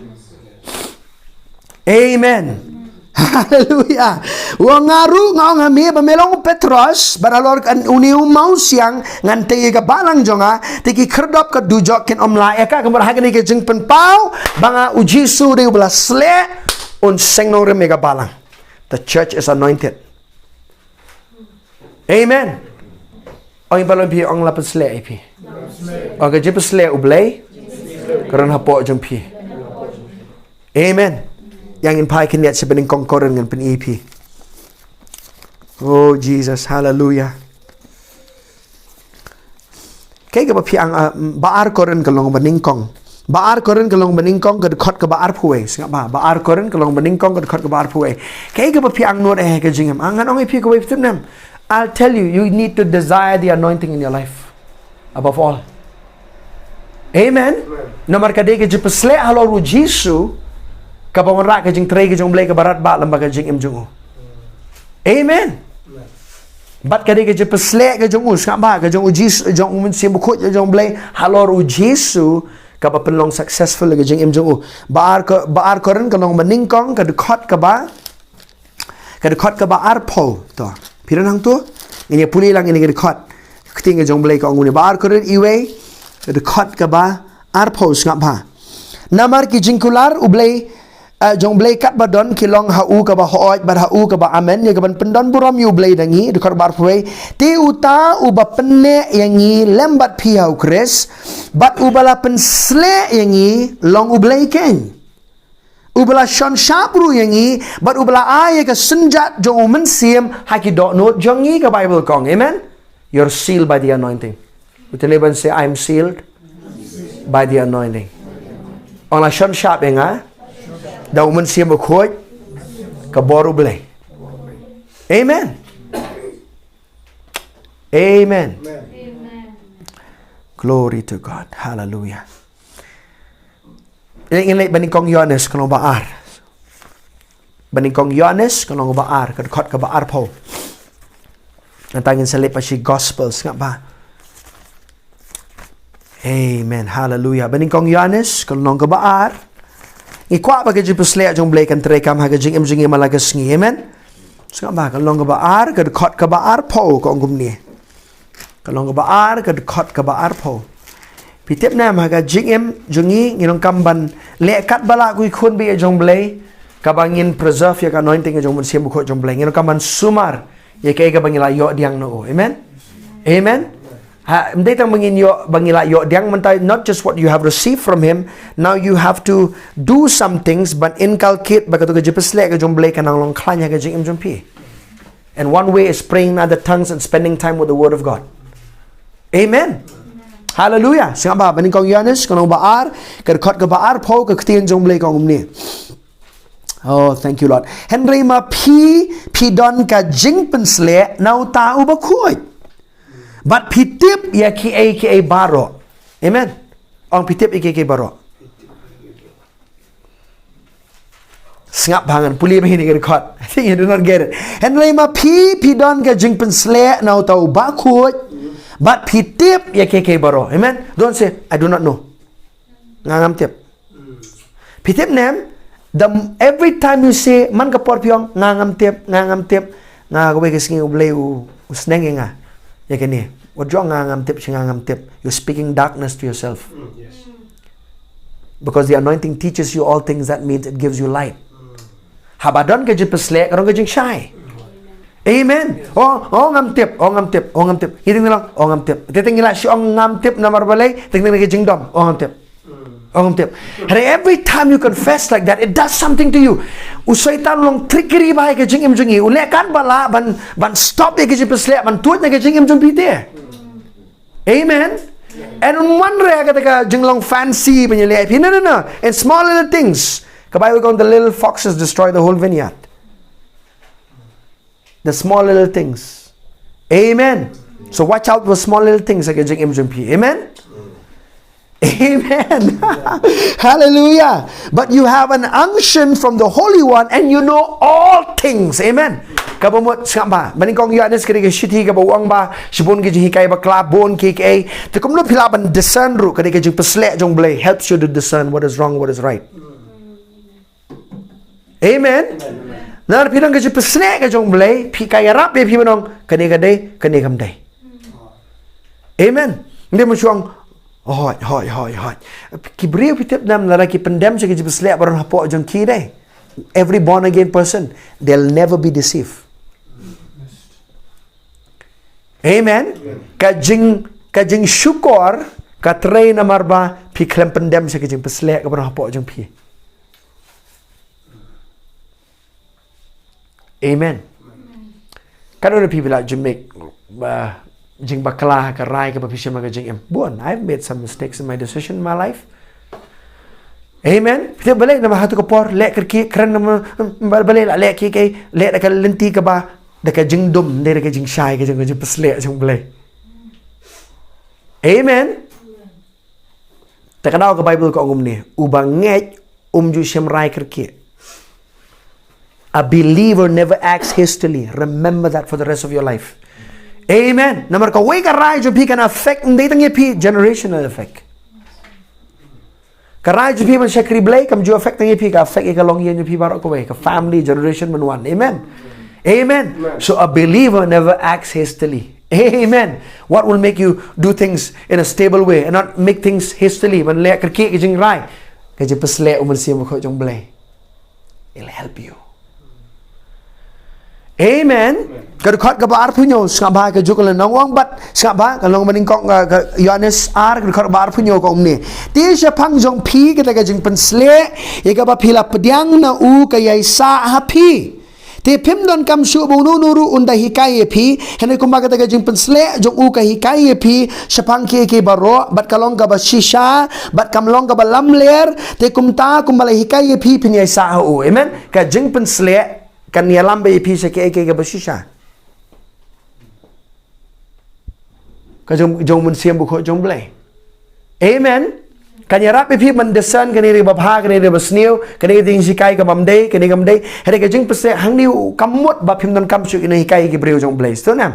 Amen. Hallelujah. Wa nga ruh nga ong ha me ba me long u Petros, bad halor kane u mawsiang ngan tei ïa ka balang jong nga, te ki khyrdop ka dujok kin ym lah ïa ka. Kumba ha kane ka jingpynpaw ba nga u Jisu u dei uba la sleh, un seng nongrim ïa ka balang. The church is anointed. Amen. Ong ïa ba long phi, ong la pynsleh ïa phi. Ong ka jingpynsleh U Blei ka don hapoh jong phi. Amen. Ïa ngin phai khyndiat sha ba nyngkong Korinth ngan pyni ïa phi. Oh Jesus, hallelujah. Kaei kaba phi ang, ah, ba ar Korinth ka long ba nyngkong. Ba ar Korinth ka long ba nyngkong ka dkhot kaba arphew wei. Sngap bha, ba ar Korinth ka long ba nyngkong ka dkhot kaba arphew wei. Kaei kaba phi ang nud eh ka jingim. Ang ngan ong ïa phi kawei, phi tip ne em. I'll tell you, you need to desire the anointing in your life above all. Amen. Namar ka dei ka jingpynsleh halor u Jisu kaba wanrah ka jingtrei ka jong U Blei kaba radbah lem bad ka jingim jong u. Amen. Bad ka dei ka jingpynsleh ka jong u, sngap bha, ka jong u Jisu, jong u Mynsiem Bakhuid, jong U Blei halor u Jisu, kaba pynlong successful ka jingim jong u. Ba ar Ko-, ba ar Korinth ka long ba nyngkong ka dkhot kaba, ka dkhot kaba arphew. To, phi don hangto? Ngin ïa pule lang ïa kane ka dkhot. Ka ktien ka jong U Blei ka ong kumne, ba ar Korinth wei, ka dkhot kaba arphew, sngap bha. Namar ki jingkular U Blei, eh, jong U Blei katba don ki long ha u kaba hooid bad ha u kaba amen, ïa kaban pyndon burom ïa U Blei da ngi, dkhot kaba arphew wei. Te uta uba pynneh ïa ngi lem bad phi ha u Khrist, bad uba la pynsleh ïa ngi long U Blei keiñ. Uba la shon shap ruh ïa ngi, bad uba la ai ïa ka synjat jong u Mynsiem ha ki dohnud jong ngi, ka Baibl ka ong. Amen. You're sealed by the anointing. Put your neighbor and say, "I'm sealed by the anointing." Ong, la shon shap ïa nga da u Mynsiem Bakhuid, ka bor U Blei. Amen. Amen. Amen. Glory to God. Hallelujah. Ngin leit ba nyngkong Ïoannis ka long ba ar. Ba nyngkong Ïoannis ka long ba ar, ka dkhot kaba arphew. Nangta ngin sa leit pat sha Gospel, sngap bha. Amen. Hallelujah. Ba nyngkong Ïoannis ka long kaba ar. Ngi kwah ba ka jingpynsleh jong U Blei kan treikam ha ka jingim jong ngi man la ka sngi. Amen. Sngap bha, ka long kaba ar, ka dkhot kaba arphew ka ong kumne. Ka long kaba ar, ka dkhot kaba arphew. Phi tip ne em, ha ka jingim jong ngi, ngi donkam ban leh katba lah, ko khun baieit jong U Blei, kaba ngin preserve ïa ka anointing ka jong u Mynsiem Bakhuid jong U Blei. Ngi donkam ban sumar ïa kaei kaba ngi la ïoh pdiang na u. Amen. Amen. Ha, ym dei tang ba ngin ïoh, ba ngi la ïoh pdiang mynta, not just what you have received from him, now you have to do some things ban inculcate ba kato ka jingpynsleh ka jong U Blei kan nang long khlaiñ ha ka jingim jong phi. And one way is praying in other tongues and spending time with the Word of God. Amen. Hallelujah. Sngap bha, ba nyngkong Ïoannis ka long ba ar, ka dkhot kaba arphew, ka ktien jong U Blei ka ong kumne. Oh, thank you, Lord. Hynrei ma phi, phi don ka jingpynsleh na uta u bakhuid. Bad phi tip ïa kiei kiei baroh. Amen. Ong, phi tip ïa kiei kiei baroh. Sngap bha, ngan pule bha ïa kane ka dkhot. I think you do not get it. Hynrei ma phi, phi don ka jingpynsleh na uta u bakhuid. Bad phi tip ïa kiei kiei baroh. Amen. Don't say, "I do not know." Nga ngam tip. Phi tip ne em, the, every time you say, man ka por phi ong, "Nga ngam tip, nga ngam tip," nga kawei ka sngi U Blei u, u sneng ïa nga ïa kane. Wat ju ong, "Nga ngam tip, shi nga ngam tip." You're speaking darkness to yourself. Because the anointing teaches you all things, that means it gives you light. Haba don ka jingpynsleh, ka don ka jingshai. Amen. Oh, oh, ngam tip, oh, ngam tip, oh, ngam tip. Ngi teng teng long, oh, ngam tip. Te teng ngi la shu ong ngam tip namar balei, teng teng ka jingdom, oh, ngam tip. Oh, ngam tip. And every time you confess like that, it does something to you. U Soitan u long trickery bha ha ka jingim jong ngi. U leh katba lah ban, ban stop ïa ka jingpynsleh, ban tuid na ka jingim jong phi te. Amen. And un wan re kata ka jinglong fancy ban ïaleh ïa phi. No, no, no. In small little things. Ka Bible ka ong, "The little foxes destroy the whole vineyard." The small little things. Amen. So watch out for small little things ha ka jingim jong phi. Amen. Amen. Hallelujah. But you have an unction from the Holy One and you know all things. Amen. Kaba mut sngap bha. Ba nyngkong Ïoannis ka dei ka shithi kaba ong ba shibun ki jinghikai bakla, bun kiei kiei. Te kumno phi lah ban discern ruh, ka dei ka jingpynshlur jong U Blei helps you to discern what is wrong, what is right. Amen. Namar phi don ka jingpynshlur ka jong U Blei, phi ka ïarap ïa phi ban ong kane ka dei, kane kam dei. Amen. Ym dei ban shu ong hoi, hoi, hoi, hoi. Ki briew, phi tip ne em, lada ki pyndem sha ka jingpynshlur baroh hapoh jong ki dei, every born again person, they'll never be deceived. Amen. Ka jing, ka jingshukor ka trei namar ba phi khlem pyndem sha ka jingpynshlur kaba don hapoh jong phi. Amen. Katno de phi ba la jingmih, ba jingbakla ha ka rai kaba phi shim ha ka jingim? Bun, I've made some mistakes in my decision in my life. Amen. Phi tip balei? Namar hato ka por leh kyrkieh, kren namar, balei la leh kiei kiei, leh da ka lynti kaba da ka jingdum, ym dei da ka jingshai, ka jing, ka jingpynshlur jong U Blei. Amen. Te ka daw ka Bible ka ong kumne, uba ngeit um ju shim rai kyrkieh. A believer never acts hastily. Remember that for the rest of your life. Amen. Namar kawei ka rai jong phi kan affect, ym dei tang ïa phi, generational effect. Ka rai jong phi ban shakri Blei kam ju affect tang ïa phi, ka affect ïa ka longïing jong phi baroh kawei, ka family, generation ban wan. Amen. Amen. Amen. So a believer never acts hastily. Amen. What will make you do things in a stable way and not make things hastily? Ban leh kyrkieh ka jingrai, ka jingpynshlur u Mynsiem Bakhuid jong U Blei. It'll help you. Amen. Amen. Ka dkhot kaba arphew hynñiew, sngap bha, ka juk ka lynnong, u ong bad, sngap bha, ka long ba nyngkong, ka, ka Ïoannis ar, ka dkhot kaba arphew hynñiew ka ong kumne. Te shaphang jong phi kata ka jingpynshlur ïa kaba phi la pdiang na u ka ïaisah ha phi. Te phim donkam shuh ba uno uno ruh un da hikai ïa phi, hynrei kumba kata ka jingpynshlur jong u ka hikai ïa phi shaphang kiei kiei baroh, bad ka long kaba shisha, bad kam long kaba lamler. Te kumta kumba la hikai ïa phi, phin ïaisah ha u. Amen. Ka jingpynshlur kan ïalam bha ïa phi sha kiei kiei kaba shisha. Ka jong, jong u Mynsiem Bakhuid jong U Blei. Amen. Kan ïarap ïa phi ban discern kane ka dei kaba bha, kane ka dei kaba sniew, kane ka dei ka jinghikai kaba ym dei, kane kam dei. Hynrei ka jingpynshlur hangne kam mut ba phim donkam shuh ïa kine ki hikai ki briew jong U Blei. Sngewthuh ne em?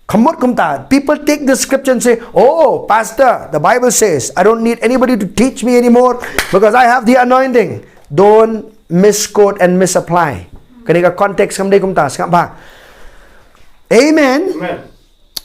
Kam mut kumta. People take the scripture and say, "Oh, Pastor, the Bible says, I don't need anybody to teach me anymore because I have the anointing." Don't misquote and misapply. Kane ka context kam dei kumta, sngap bha. Amen. Amen.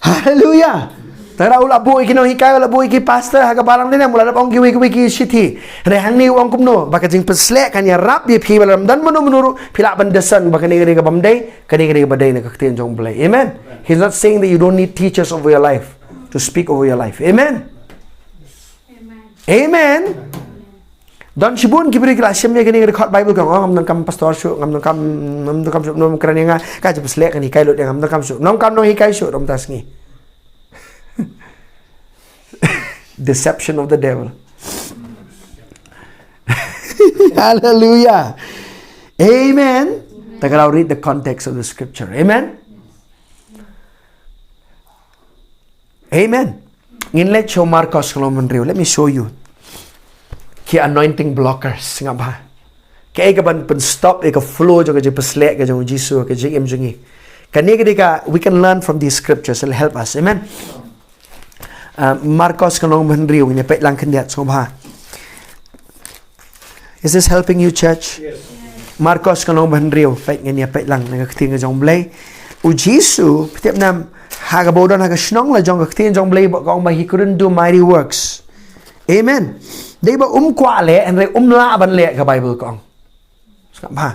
Hallelujah. Tang u la buh ïa ki nonghikai, u la buh ïa ki pastor ha ka balang, ne em, u la dep ong kiwei kiwei ki shithi. Hynrei hangne u ong kumno, ba ka jingpynshlur kan ïarap ïa phi, ba lada ym don mano mano ruh phi lah ban discern ba kane ka dei kaba ym dei, kane ka dei kaba dei na ka ktien jong U Blei. Amen. He's not saying that you don't need teachers over your life to speak over your life. Amen. Amen. Don shibun ki briew ki la shim ïa kane ka dkhot Bible, ka ong, "Oh, ngam donkam pastor shuh, ngam donkam, ngam donkam shuh, ngam donkam kren ïa nga, ka jingpynshlur kan hikai lut ïa nga, ngam donkam shuh, ngam donkam nonghikai shuh, ngam donkam shuh." Deception of the devil. Hallelujah. Amen. Te ka la read the context of the scripture. Amen. Amen. Ngin leit sha u Markos ka lynnong ba hynriew. Let me show you ki anointing blockers, sngap bha. Kaei kaban pynstop ïa ka flow jong ka jingpynshlur ka jong u Jisu ha ka jingim jong ngi. Kane ka dei ka, we can learn from these scriptures, it'll help us. Amen. Uh, Markos ka lynnong ba hynriew, ngin ïa peit lang khyndiat, sngap bha. Is this helping you, church? Yes. Markos ka lynnong ba hynriew, peit, ngin ïa peit lang na ka ktien ka jong U Blei. U Jisu, phi tip ne em, ha kaba u don ha ka shnong la jong, ka ktien jong U Blei ba ka ong ba he couldn't do mighty works. Amen. Dei ba um kwah leh, hynrei um lah ban leh, ka Bible ka ong. Sngap bha.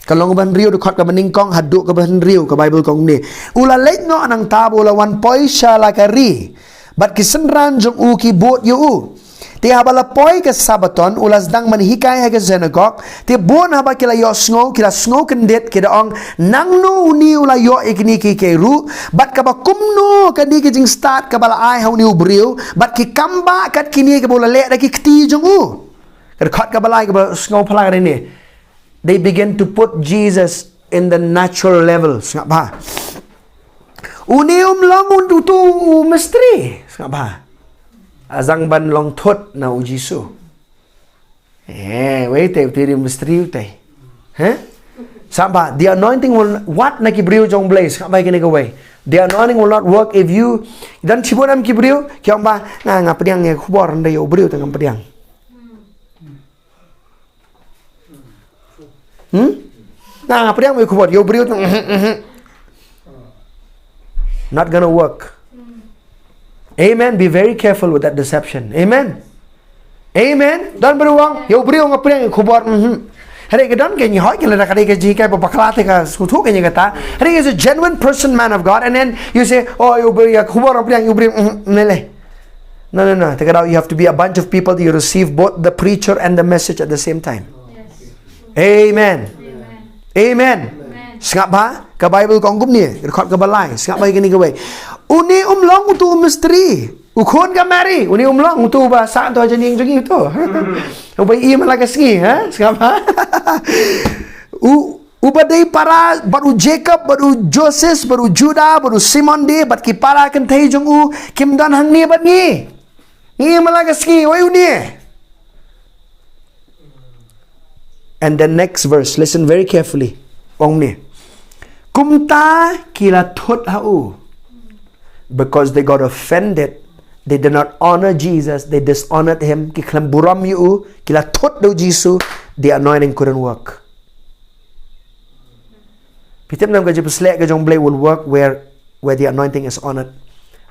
Ka lynnong ba hynriew, dkhot kaba nyngkong haduh kaba hynriew, ka Bible ka ong kumne. U la leit noh nangta bad u la wan poi sha la ka ri. Bad ki synran jong u ki bud ïa u. Te haba la poi ka Sabaton, u la sdang ban hikai ha ka synagog. Te bun haba ki la ïohsngew, ki la sngew kyndit, ki da ong, "Nangno une u la ïoh ïa kine kiei kiei ruh? Bad kaba kumno kane ka jingstad kaba la ai ha une u briew? Bad ki kam bha kat kine kiba u la leh da ki kti jong u?" Ka dkhot kaba lai kaba sngewphylla ka dei ne. They begin to put Jesus in the natural level. Sngap bha. Une um long un, uto u mistri. Sngap bha. Sdang ban long thut na u Jisu. Eh, wei te, uto u mistri uto. Heh? Sngap bha, the anointing will, wat na ki briew jong Blei, sngap bha ïa kane kawei. The anointing will not work if you, don shibun em ki briew ki ong ba, nga, nga pdiang ïa ka khubor, hynrei ïa u briew te ngam pdiang. Hmm? Nga, nga pdiang ïa ka khubor, ïa u briew te, mhm, mhm. Not gonna work. Amen. Be very careful with that deception. Amen. Amen. Don briew ong, ïa u briew nga pdiang ïa ka khubor. Mhm. Hynrei ka don ka ngi hoi ka lada ka dei ka jinghikai ba bakla te ka sngewthuh ka ngi kata. Hynrei is a genuine person, man of God, and then you say, oh, ïa u briew, ïa ka khubor nga pdiang ïa u briew. Mhm. Nele. No, no, no. Take it out. You have to be a bunch of people that you receive both the preacher and the message at the same time. Amen. Amen. Sngap bha, ka Bible ka ong kumne, record kaba lai, sngap bha ïa kane kawei. Une um long uto u mistri, u khun ka Mary, une um long uto uba sah to ha jingïing jong ngi uto. Uba im ha la ka sngi, ha? Sngap bha. U, uba dei para bad u Jacob, bad u Joseph, bad u Judah, bad u Simon de, bad ki para kynthei jong u, kim don hangne bad ngi. Ngi im ha la ka sngi, wei une. And the next verse, listen very carefully. Ong ne. Kumta ki la thut ha u. Because they got offended. They did not honor Jesus. They dishonored him. Ki khlem burom ïa u. Ki la thut da u Jisu. The anointing couldn't work. Phi tip ne em, ka jingpynshlur ka jong Blei will work where, where the anointing is honored.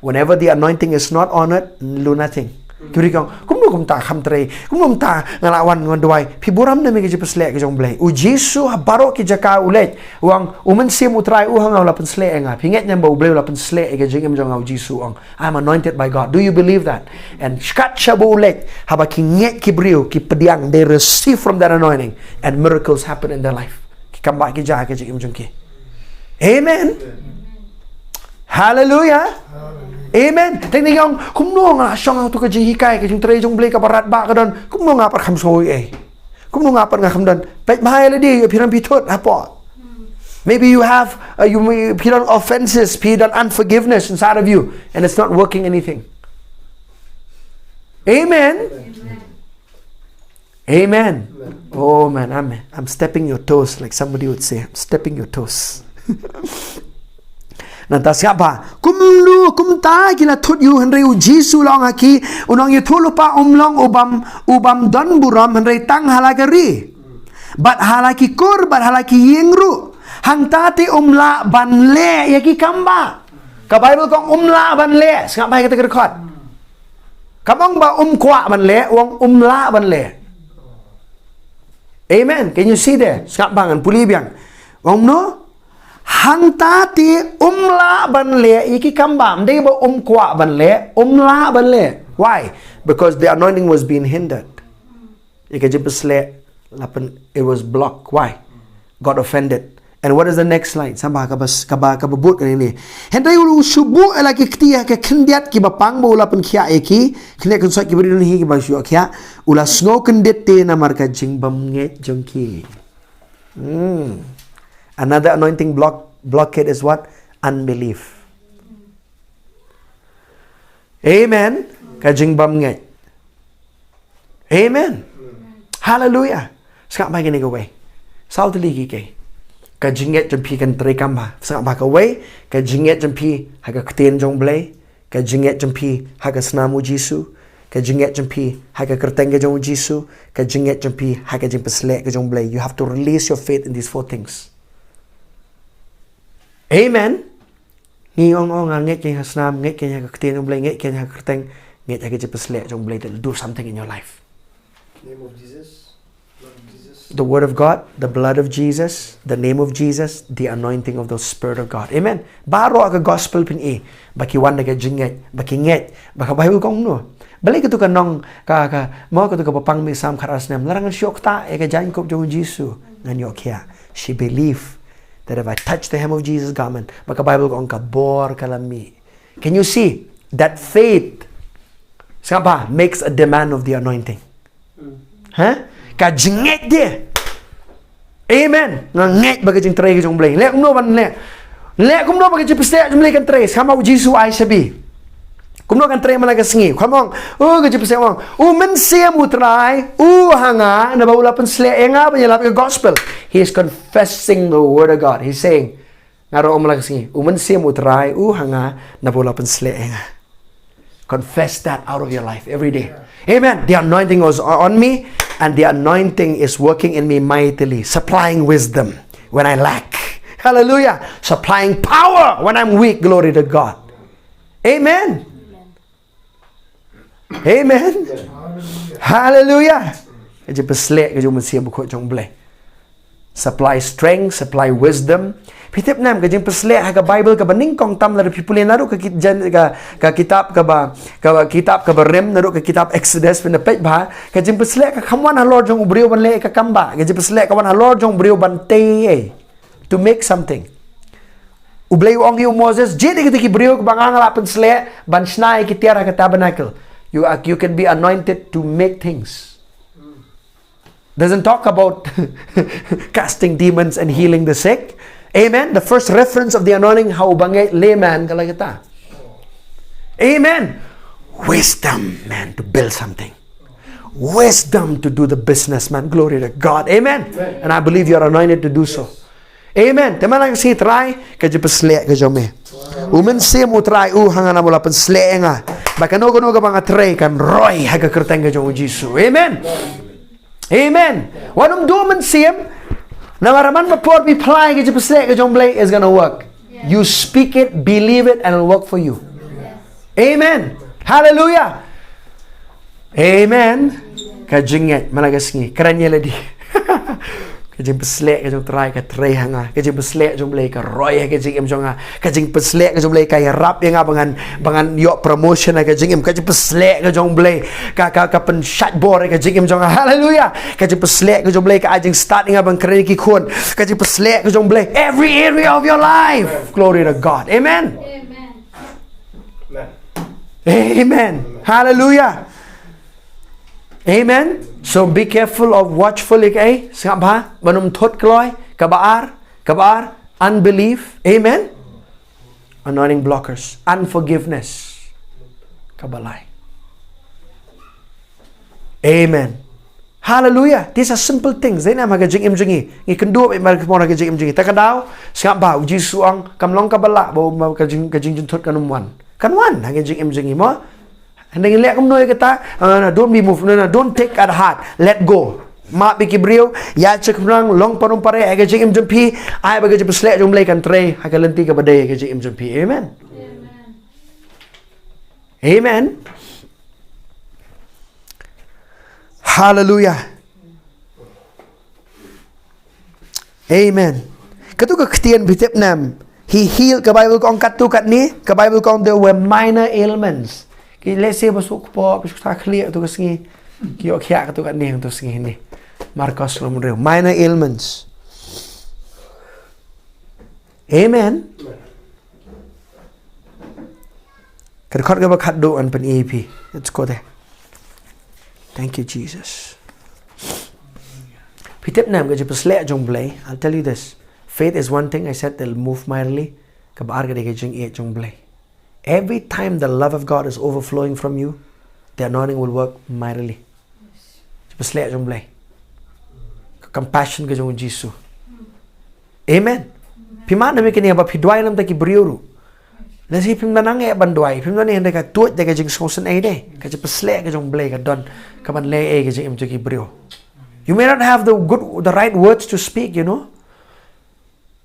Whenever the anointing is not honored, it'll do nothing. Ki briew ki ong, kumno kumta kham trei, kumno kumta nga la wan ngan duwai. Phi burom ne em ïa ka jingpynshlur ka jong Blei? U Jisu ha baroh ki jaka u leit, u ong, U Mynsiem U Trai u ha nga u la pynshlur ïa nga. Phi ngeit ne em ba U Blei u la pynshlur ïa ka jingim jong nga, u Jisu u ong, I'm anointed by God. Do you believe that? And kat shaba u leit, haba ki ngeit ki briew, ki pdiang, they receive from that anointing, and miracles happen in their life. Ki kam ba ki jia ha ka jingim jong ki. Amen. Hallelujah. Amen. Te ngi ong, kumno nga shong ha uto ka jinghikai, ka jingtrei jong Blei kaba radbah ka don, kumno nga pat kham sngew ei ei. Kumno nga pat nga kham don. Peit bha ïa lade, ïa phi rang phi thut hapoh. Maybe you have, uh, you may, phi don offenses, phi don unforgiveness inside of you, and it's not working anything. Amen. Amen. Oh man, I'm, I'm stepping your toes, like somebody would say, I'm stepping your toes. Nangta sngap bha, kumno, kumta ki la thut ïa u, hynrei u Jisu u la ong ha ki, u nongïathuhlypa um long u bym, u bym don burom, hynrei tang ha la ka ri. Bad ha la ki kur, bad ha la ki ïing ruh. Hangta te um lah ban leh ïa ki kam ba. Ka Bible ka ong um lah ban leh, sngap bha ïa kata ka record. Kam ong ba um kwah ban leh, u ong um lah ban leh. Amen. Can you see there? Sngap bha, ngan pule biang. U ong kumno? Hangta te um lah ban leh ïa ki kam ba, ym dei ba um kwah ban leh, um lah ban leh. Why? Because the anointing was being hindered. Ïa ka jingpynshlur la pyn, it was blocked. Why? Got offended. And what is the next line? Sngap bha, kaba, kaba, kaba bud kane ne. Hynrei u shu buh ïa la ki kti ha ka khyndiat kiba pang ba u la pynkhiah ïa ki. Khyndiat kynsoit kiba ri don hi kiba shu ïoh khiah. U la sngew kyndit te namar ka jingbymngeit jong ki. Hmm. Another anointing block, blockade is what? Unbelief. Amen. Ka jingbymngeit. Amen. Hallelujah. Sngap bha ïa kane kawei. Saw tylli ki kei. Ka jingngeit jong phi kan treikam bha. Sngap bha kawei. Ka jingngeit jong phi ha ka ktien jong Blei. Ka jingngeit jong phi ha ka snam u Jisu. Ka jingngeit jong phi ha ka kyrteng ka jong u Jisu. Ka jingngeit jong phi ha ka jingpynshlur ka jong Blei. You have to release your faith in these four things. Amen. Ngi ong, ong, nga ngeit kein ha snam, ngeit kein ha ka ktien jong Blei, ngeit kein ha ka kyrteng, ngeit ha ka jingpynshlur jong Blei, that'll do something in your life. Name of Jesus, blood of Jesus. The word of God, the blood of Jesus, the name of Jesus, the anointing of the Spirit of God. Amen. Baroh ka gospel phin i, ba ki wan da ka jingngeit, ba ki ngeit, ba ka Bible ka ong kumno. Balei katu ka nong, ka, ka, mo katu kaba pang mih sam khatar snem, la dang shu ktah ïa ka jaiñkup jong u Jisu, ngan ïoh khiah. She believed that if I touch the hem of Jesus' garment, ba ka Bible ka ong ka bor ka la mih. Can you see that faith, sngap bha, makes a demand of the anointing? Ha? Ka jingngeit de. Amen. Nga ngeit ba ka jingtrei ka jong Blei. Leh kumno ban leh? Leh kumno ba ka jingpynshlur jong Blei kan trei? Sngap bha, u Jisu ai shabi. Kumno kan trei man la ka sngi? Kham ong, u ka jingpynshlur ong, u Mynsiem u Trai u ha nga, naba u la pynsleh ïa nga ban ïalap ïa ka gospel. He is confessing the word of God. He's saying, nga ruh ong man la ka sngi, u Mynsiem u Trai u ha nga, naba u la pynsleh ïa nga. Confess that out of your life every day. Amen. The anointing was on me, and the anointing is working in me mightily, supplying wisdom when I lack. Hallelujah. Supplying power when I'm weak. Glory to God. Amen. Amen. Hallelujah. Ka jingpynshlur ka jong u Mynsiem Bakhuid jong u Blei. Supply strength, supply wisdom. Phi tip ne em, ka jingpynshlur ha ka Bible kaba nyngkong tam lada phi pule naduh ka kit-, jan-, ka, ka kitab kaba, kaba kitab kaba rim, naduh ka kitab Exodus, phin da peit bha, ka jingpynshlur ka kham wan halor jong u briew ban leh ka kam ba, ka jingpynshlur ka wan halor jong u briew ban tei, eh, to make something. U Blei u ong ïa u Moses, jied ïa kita ki briew kiba nga nga la pynsleh ban shna ïa ki tiar ha ka tabernacle. You are, you can be anointed to make things. Doesn't talk about casting demons and healing the sick. Amen. The first reference of the anointing ha u bangeit Laman ka la kata. Amen. Wisdom, man, to build something. Wisdom to do the business, man. Glory to God. Amen. And I believe you are anointed to do so. Amen. Te man la ka sngi, Trai, ka jingpynshlur ka jong me. U Mynsiem u Trai u ha nga, naba u la pynsleh ïa nga, ba kano kano kaba nga trei kan roi ha ka kyrteng ka jong u Jisu. Amen. Amen. Wat nym duh mynsiem. Namar man ba por phi phla ïa ka jingpynshlur ka jong u Blei, is gonna work. You speak it, believe it, and it'll work for you. Amen. Hallelujah. Amen. Ka jingngeit man la ka sngi, kren ïa lade. Ka jingpynshlur ka jong u Trai ka trei ha nga. Ka jingpynshlur jong u Blei ka roi ha ka jingim jong nga. Ka jingpynshlur ka jong u Blei ka ïarap ïa nga ba ngan, ba ngan ïoh promotion ha ka jingim. Ka jingpynshlur ka jong u Blei ka, ka, ka pynshait bor ha ka jingim jong nga. Hallelujah. Ka jingpynshlur ka jong u Blei ka ai jingstad ïa nga ban kren ïa ki khun. Ka jingpynshlur ka jong u Blei every area of your life. Glory to God. Amen. Amen. Hallelujah. Amen. So be careful of watchful, eh? Sngap bha, ban ym thut kloi, kaba ar, kaba ar, unbelief. Amen. Anointing blockers, unforgiveness. Kaba lai. Amen. Hallelujah. These are simple things. Dei ne em ha ka jingim jong ngi. Ngi kynduh bha mar ka jingim jong ngi. Te ka daw, sngap bha, u Jisu u ong, kam long kaba lah ba, ba ka jing, ka jingjynthut kan ym wan. Kan wan ha ka jingim jong ngi mo. Hynrei ngi leh kumno ïa kata? Ah, no, don't be moved. No, no, don't take at heart. Let go. Map ïa ki briew, ïa check nang, long parum pare ha ka jingim jong phi, ai ba ka jingpynshlur jong u Blei kan trei ha ka lynti kaba dei ha ka jingim jong phi. Amen. Amen. Hallelujah. Amen. Kato ka ktien phi tip ne em. He healed, ka Bible ka ong katto katne, ka Bible ka ong there were minor ailments. Ki lehse ba suk kpoh, ba suk sa khlieh kato ka sngi. Ki ïoh khiah kato katne, kato sngi ne. Markos lynnong hynriew. Minor ailments. Amen. Ka dkhot kaba khatduh ngan pyni ïa phi. Let's go there. Thank you, Jesus. Phi tip ne em ka jingpynshlur jong u Blei. I'll tell you this. Faith is one thing, I said, they'll move mightily. Kaba ar ka dei ka jingïeit jong u Blei. Every time the love of God is overflowing from you, the anointing will work mightily. Jingpynshlur jong u Blei. Ka compassion ka jong u Jisu. Amen. Phi mad na me kane ba phi duwai na ka bynta ki briew ruh. Lehse phim da nang eh ban duwai, phim da nang eh, hynrei ka tuid da ka jingsngewsynei de. Ka jingpynshlur ka jong u Blei ka don kaban leh ïa ka jingim jong ki briew. You may not have the good, the right words to speak, you know.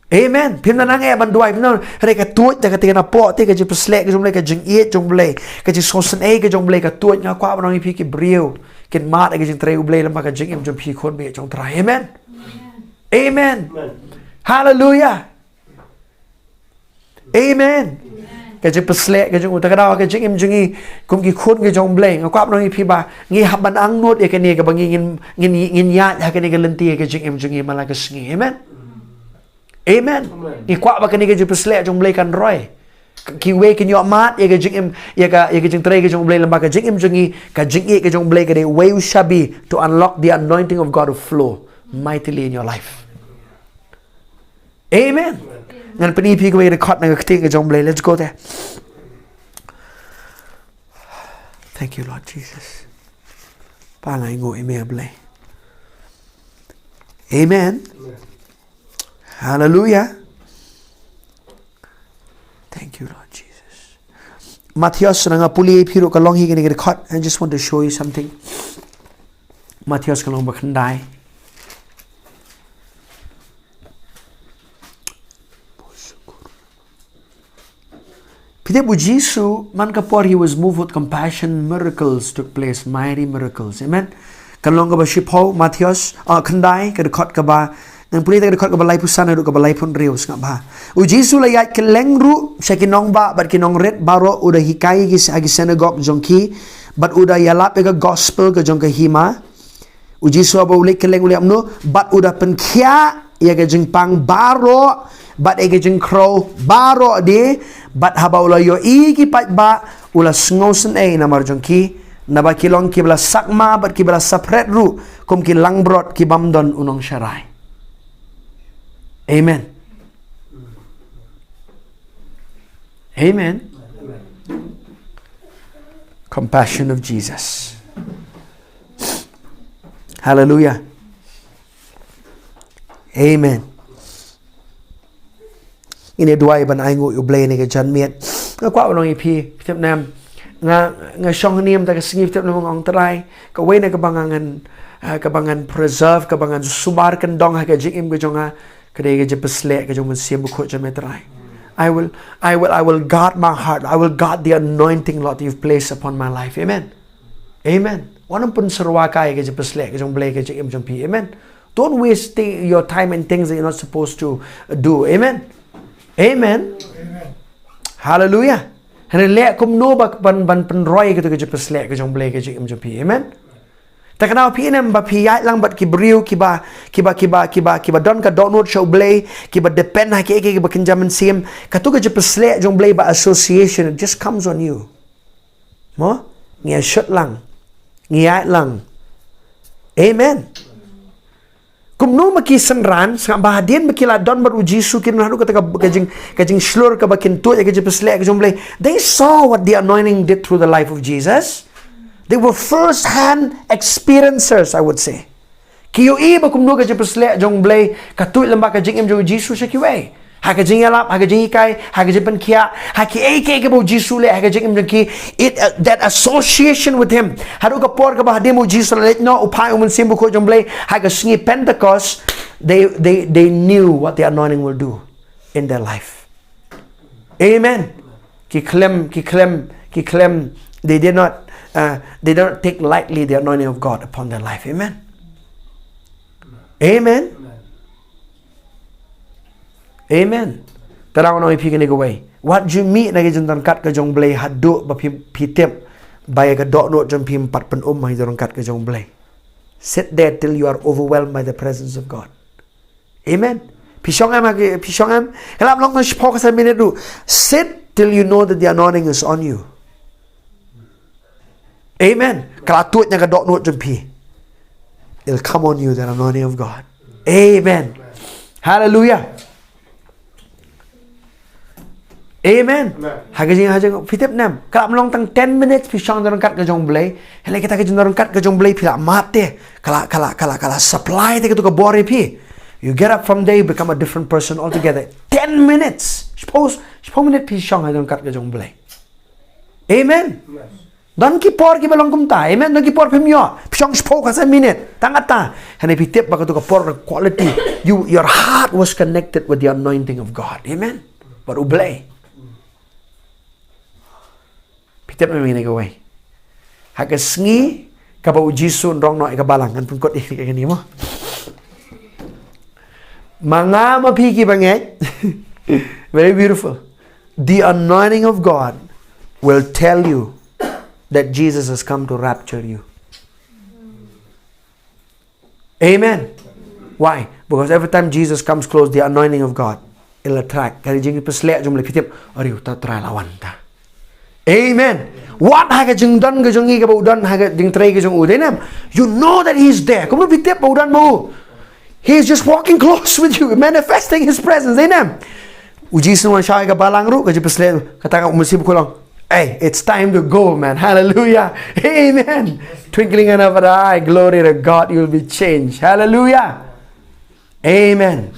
Amen. Phim da nang eh ban duwai, phim da nang, hynrei ka tuid da ka tnga na pdeng te ka jingpynshlur ka jong u Blei, ka jingïeit jong u Blei, ka jingsngewsynei ka jong u Blei, ka tuid. Nga kwah ban ong ïa phi ki briew kin mad ïa ka jingtrei u Blei lyngba ka jingim jong phi, khun baieit jong u Trai. Amen. Amen. Hallelujah. Amen. Ka jingpynshlur ka jong u, te ka daw ka jingim jong ngi kum ki khun ka jong u Blei, nga kwah ban ong ïa phi ba ngi hap ban angnud ïa kane kaba ngi ngin, ngin, ngin ïaid ha kane ka lynti ha ka jingim jong ngi man la ka sngi. Amen. Amen. Ngi kwah ba kane ka jingpynshlur jong u Blei kan roi. Kiwei kin ïoh mad ïa ka jingim, ïa ka, ïa ka jingtrei ka jong u Blei lyngba ka jingim jong ngi, ka jingïeit ka jong u Blei ka dei uwei u shabi to unlock the anointing of God to flow mightily in your life. Amen. Ngan pyni ïa phi kawei ka dkhot na ka ktien ka jong u Blei. Let's go there. Thank you, Lord Jesus. Pang ai ngo ime blai. Amen. Hallelujah. Thank you, Lord Jesus. Matthias, nang apuli piru kalong hi kini kini kot. I just want to show you something. Matthias kalong bakhandai. Phi tip u Jisu, man ka por he was moved with compassion, miracles took place, mighty miracles. Amen. Kan long kaba shiphew, Matthias, ah, khandai, ka dkhot kaba, nang pule ta ka dkhot kaba laiphew san, haduh kaba laiphew hynriew, sngap bha. U Jisu u la ïaid kylleng ruh, sha ki nongbah, bad ki nongrit, baroh u da hikai ki, ha ki synagog jong ki, bad u da ïalap ïa ka gospel ka jong ka hima. U Jisu haba u leit kylleng u leit kumno, bad u da pynkhiah ïa ka jingpang baroh, bad ïa ka jingkhrew baroh de, bad haba u la ïohi ki paidbah, u la sngewsynei namar jong ki, naba ki long kiba la sakma, bad kiba la sapret ruh, kum ki langbrot ki bym don u nongsharai. Amen. Amen. Compassion of Jesus. Hallelujah. Amen. Ngin ïa duwai ban ai nguh ïa u Blei ne ka janmiet. Nga kwah ban ong ïa phi, phi tip ne em. Nga, nga shong hangne mynta ka sngi, phi tip ne em, nga ong Trai, kawei na kaba ngan, ah, kaba ngan preserve, kaba ngan sumar kyndong ha ka jingim ka jong nga, ka dei ka jingpysleh ka jong u Mynsiem Bakhuid jong me Trai. I will, I will, I will guard my heart. I will guard the anointing, Lord, you've placed upon my life. Amen. Amen. Wat nym pynsyrwa kai ka jingpysleh ka jong u Blei ka jingim jong phi. Amen. Don't waste thi-, your time in things that you're not supposed to do. Amen. Amen. Hallelujah. Hynrei leh kumno ba ban, ban pynroi katu ka jingpysleh ka jong u Blei ka jingim jong phi. Amen. Te kynmaw phi ne em ba phi ïaid lang bad ki briew kiba, kiba, kiba, kiba, kiba don ka dohnud sha u Blei, kiba depend ha kiei kiei kiba kynja mynsiem, katu ka jingpysleh jong u Blei by association, it just comes on you. Mo? Ngi ïa shut lang. Ngi ïaid lang. Amen. Kumno ma ki synran, sngap ba hadien ba ki la don bad u Jisu, kin haduh kata ka, ka jing, ka jingshlur kaba kin tuid ïa ka jingpysleh ka jong u Blei. They saw what the anointing did through the life of Jesus. They were first hand experiencers, I would say. Ki ïohi ba kumno ka jingpysleh jong u Blei ka tuid lyngba ka jingim jong u Jisu sha kiwei. Ha ka jingïalap, ha ka jinghikai, ha ka jingpynkhiah, ha kiei kiei kaba u Jisu u leh ha ka jingim jong ki, it, uh, that association with him. Haduh ka por kaba hadien ba u Jisu u la leit noh, u phai u Mynsiem Bakhuid jong u Blei, ha ka sngi Pentecost, they, they, they knew what the anointing will do in their life. Amen. Ki khlem, ki khlem, ki khlem, they did not, uh, they did not take lightly the anointing of God upon their life. Amen. Amen. Amen. Te nga ong ïa phi kane kawei. Wat ju mih na ka jingdonkam ka jong u Blei haduh ba phi, phi tip ba ïa ka dohnud jong phi ym pat pyn-um ha ka jingdonkam ka jong u Blei. Sit there till you are overwhelmed by the presence of God. Amen. Phi shong em, ha ki, phi shong em. Ka la long tang shiphew ka san minit ruh. Sit till you know that the anointing is on you. Amen. Ka la tuid na ka dohnud jong phi. It'll come on you, the anointing of God. Amen. Hallelujah. Amen. Amen. Ha ka jing, ha ka jing, phi tip ne em. Ka la long tang ten minutes phi shong ha ka jingdonkam ka jong u Blei. Hynrei kata ka jingdonkam ka jong u Blei phi la mad te. Ka la, ka la, ka la, ka la supply te katu ka bor ïa phi. You get up from there, you become a different person altogether. Ten minutes. Shiphew, shiphew minit phi shong ha ka jingdonkam ka jong u Blei. Amen. Amen. Don ki por kiba long kumta. Amen. Don ki por phim ïoh. Phi shong shiphew ka san minit. Tang katta. Hynrei phi tip ba katu ka por, quality. You, your heart was connected with the anointing of God. Amen. Bad u Blei. Phi tip ne em ïa kane kawei. Ha ka sngi kaba u Jisu un rong noh ïa ka balang, ngan pynkut ïa kane mo. Ma nga ma phi kiba ngeit. Very beautiful. The anointing of God will tell you that Jesus has come to rapture you. Amen. Why? Because every time Jesus comes close, the anointing of God will attract. Ka jingpysleh jong u Blei, phi tip, "Ari, uta u Trai u la wan ta." Amen. Wat ha ka jingdon ka jong ngi kaba u don ha ka jingtrei ka jong u, dei ne em? You know that he's there. Kumno phi tip ba u don bad u? He's just walking close with you, manifesting his presence. Dei ne em? U Jisu u wan shaw ha ka balang ruh, ka jingpysleh, kata ka u Mynsiem Bakhuid u ong, Hey, it's time to go, man. Hallelujah. Amen. Twinkling of an eye, glory to God, you'll be changed. Hallelujah. Amen.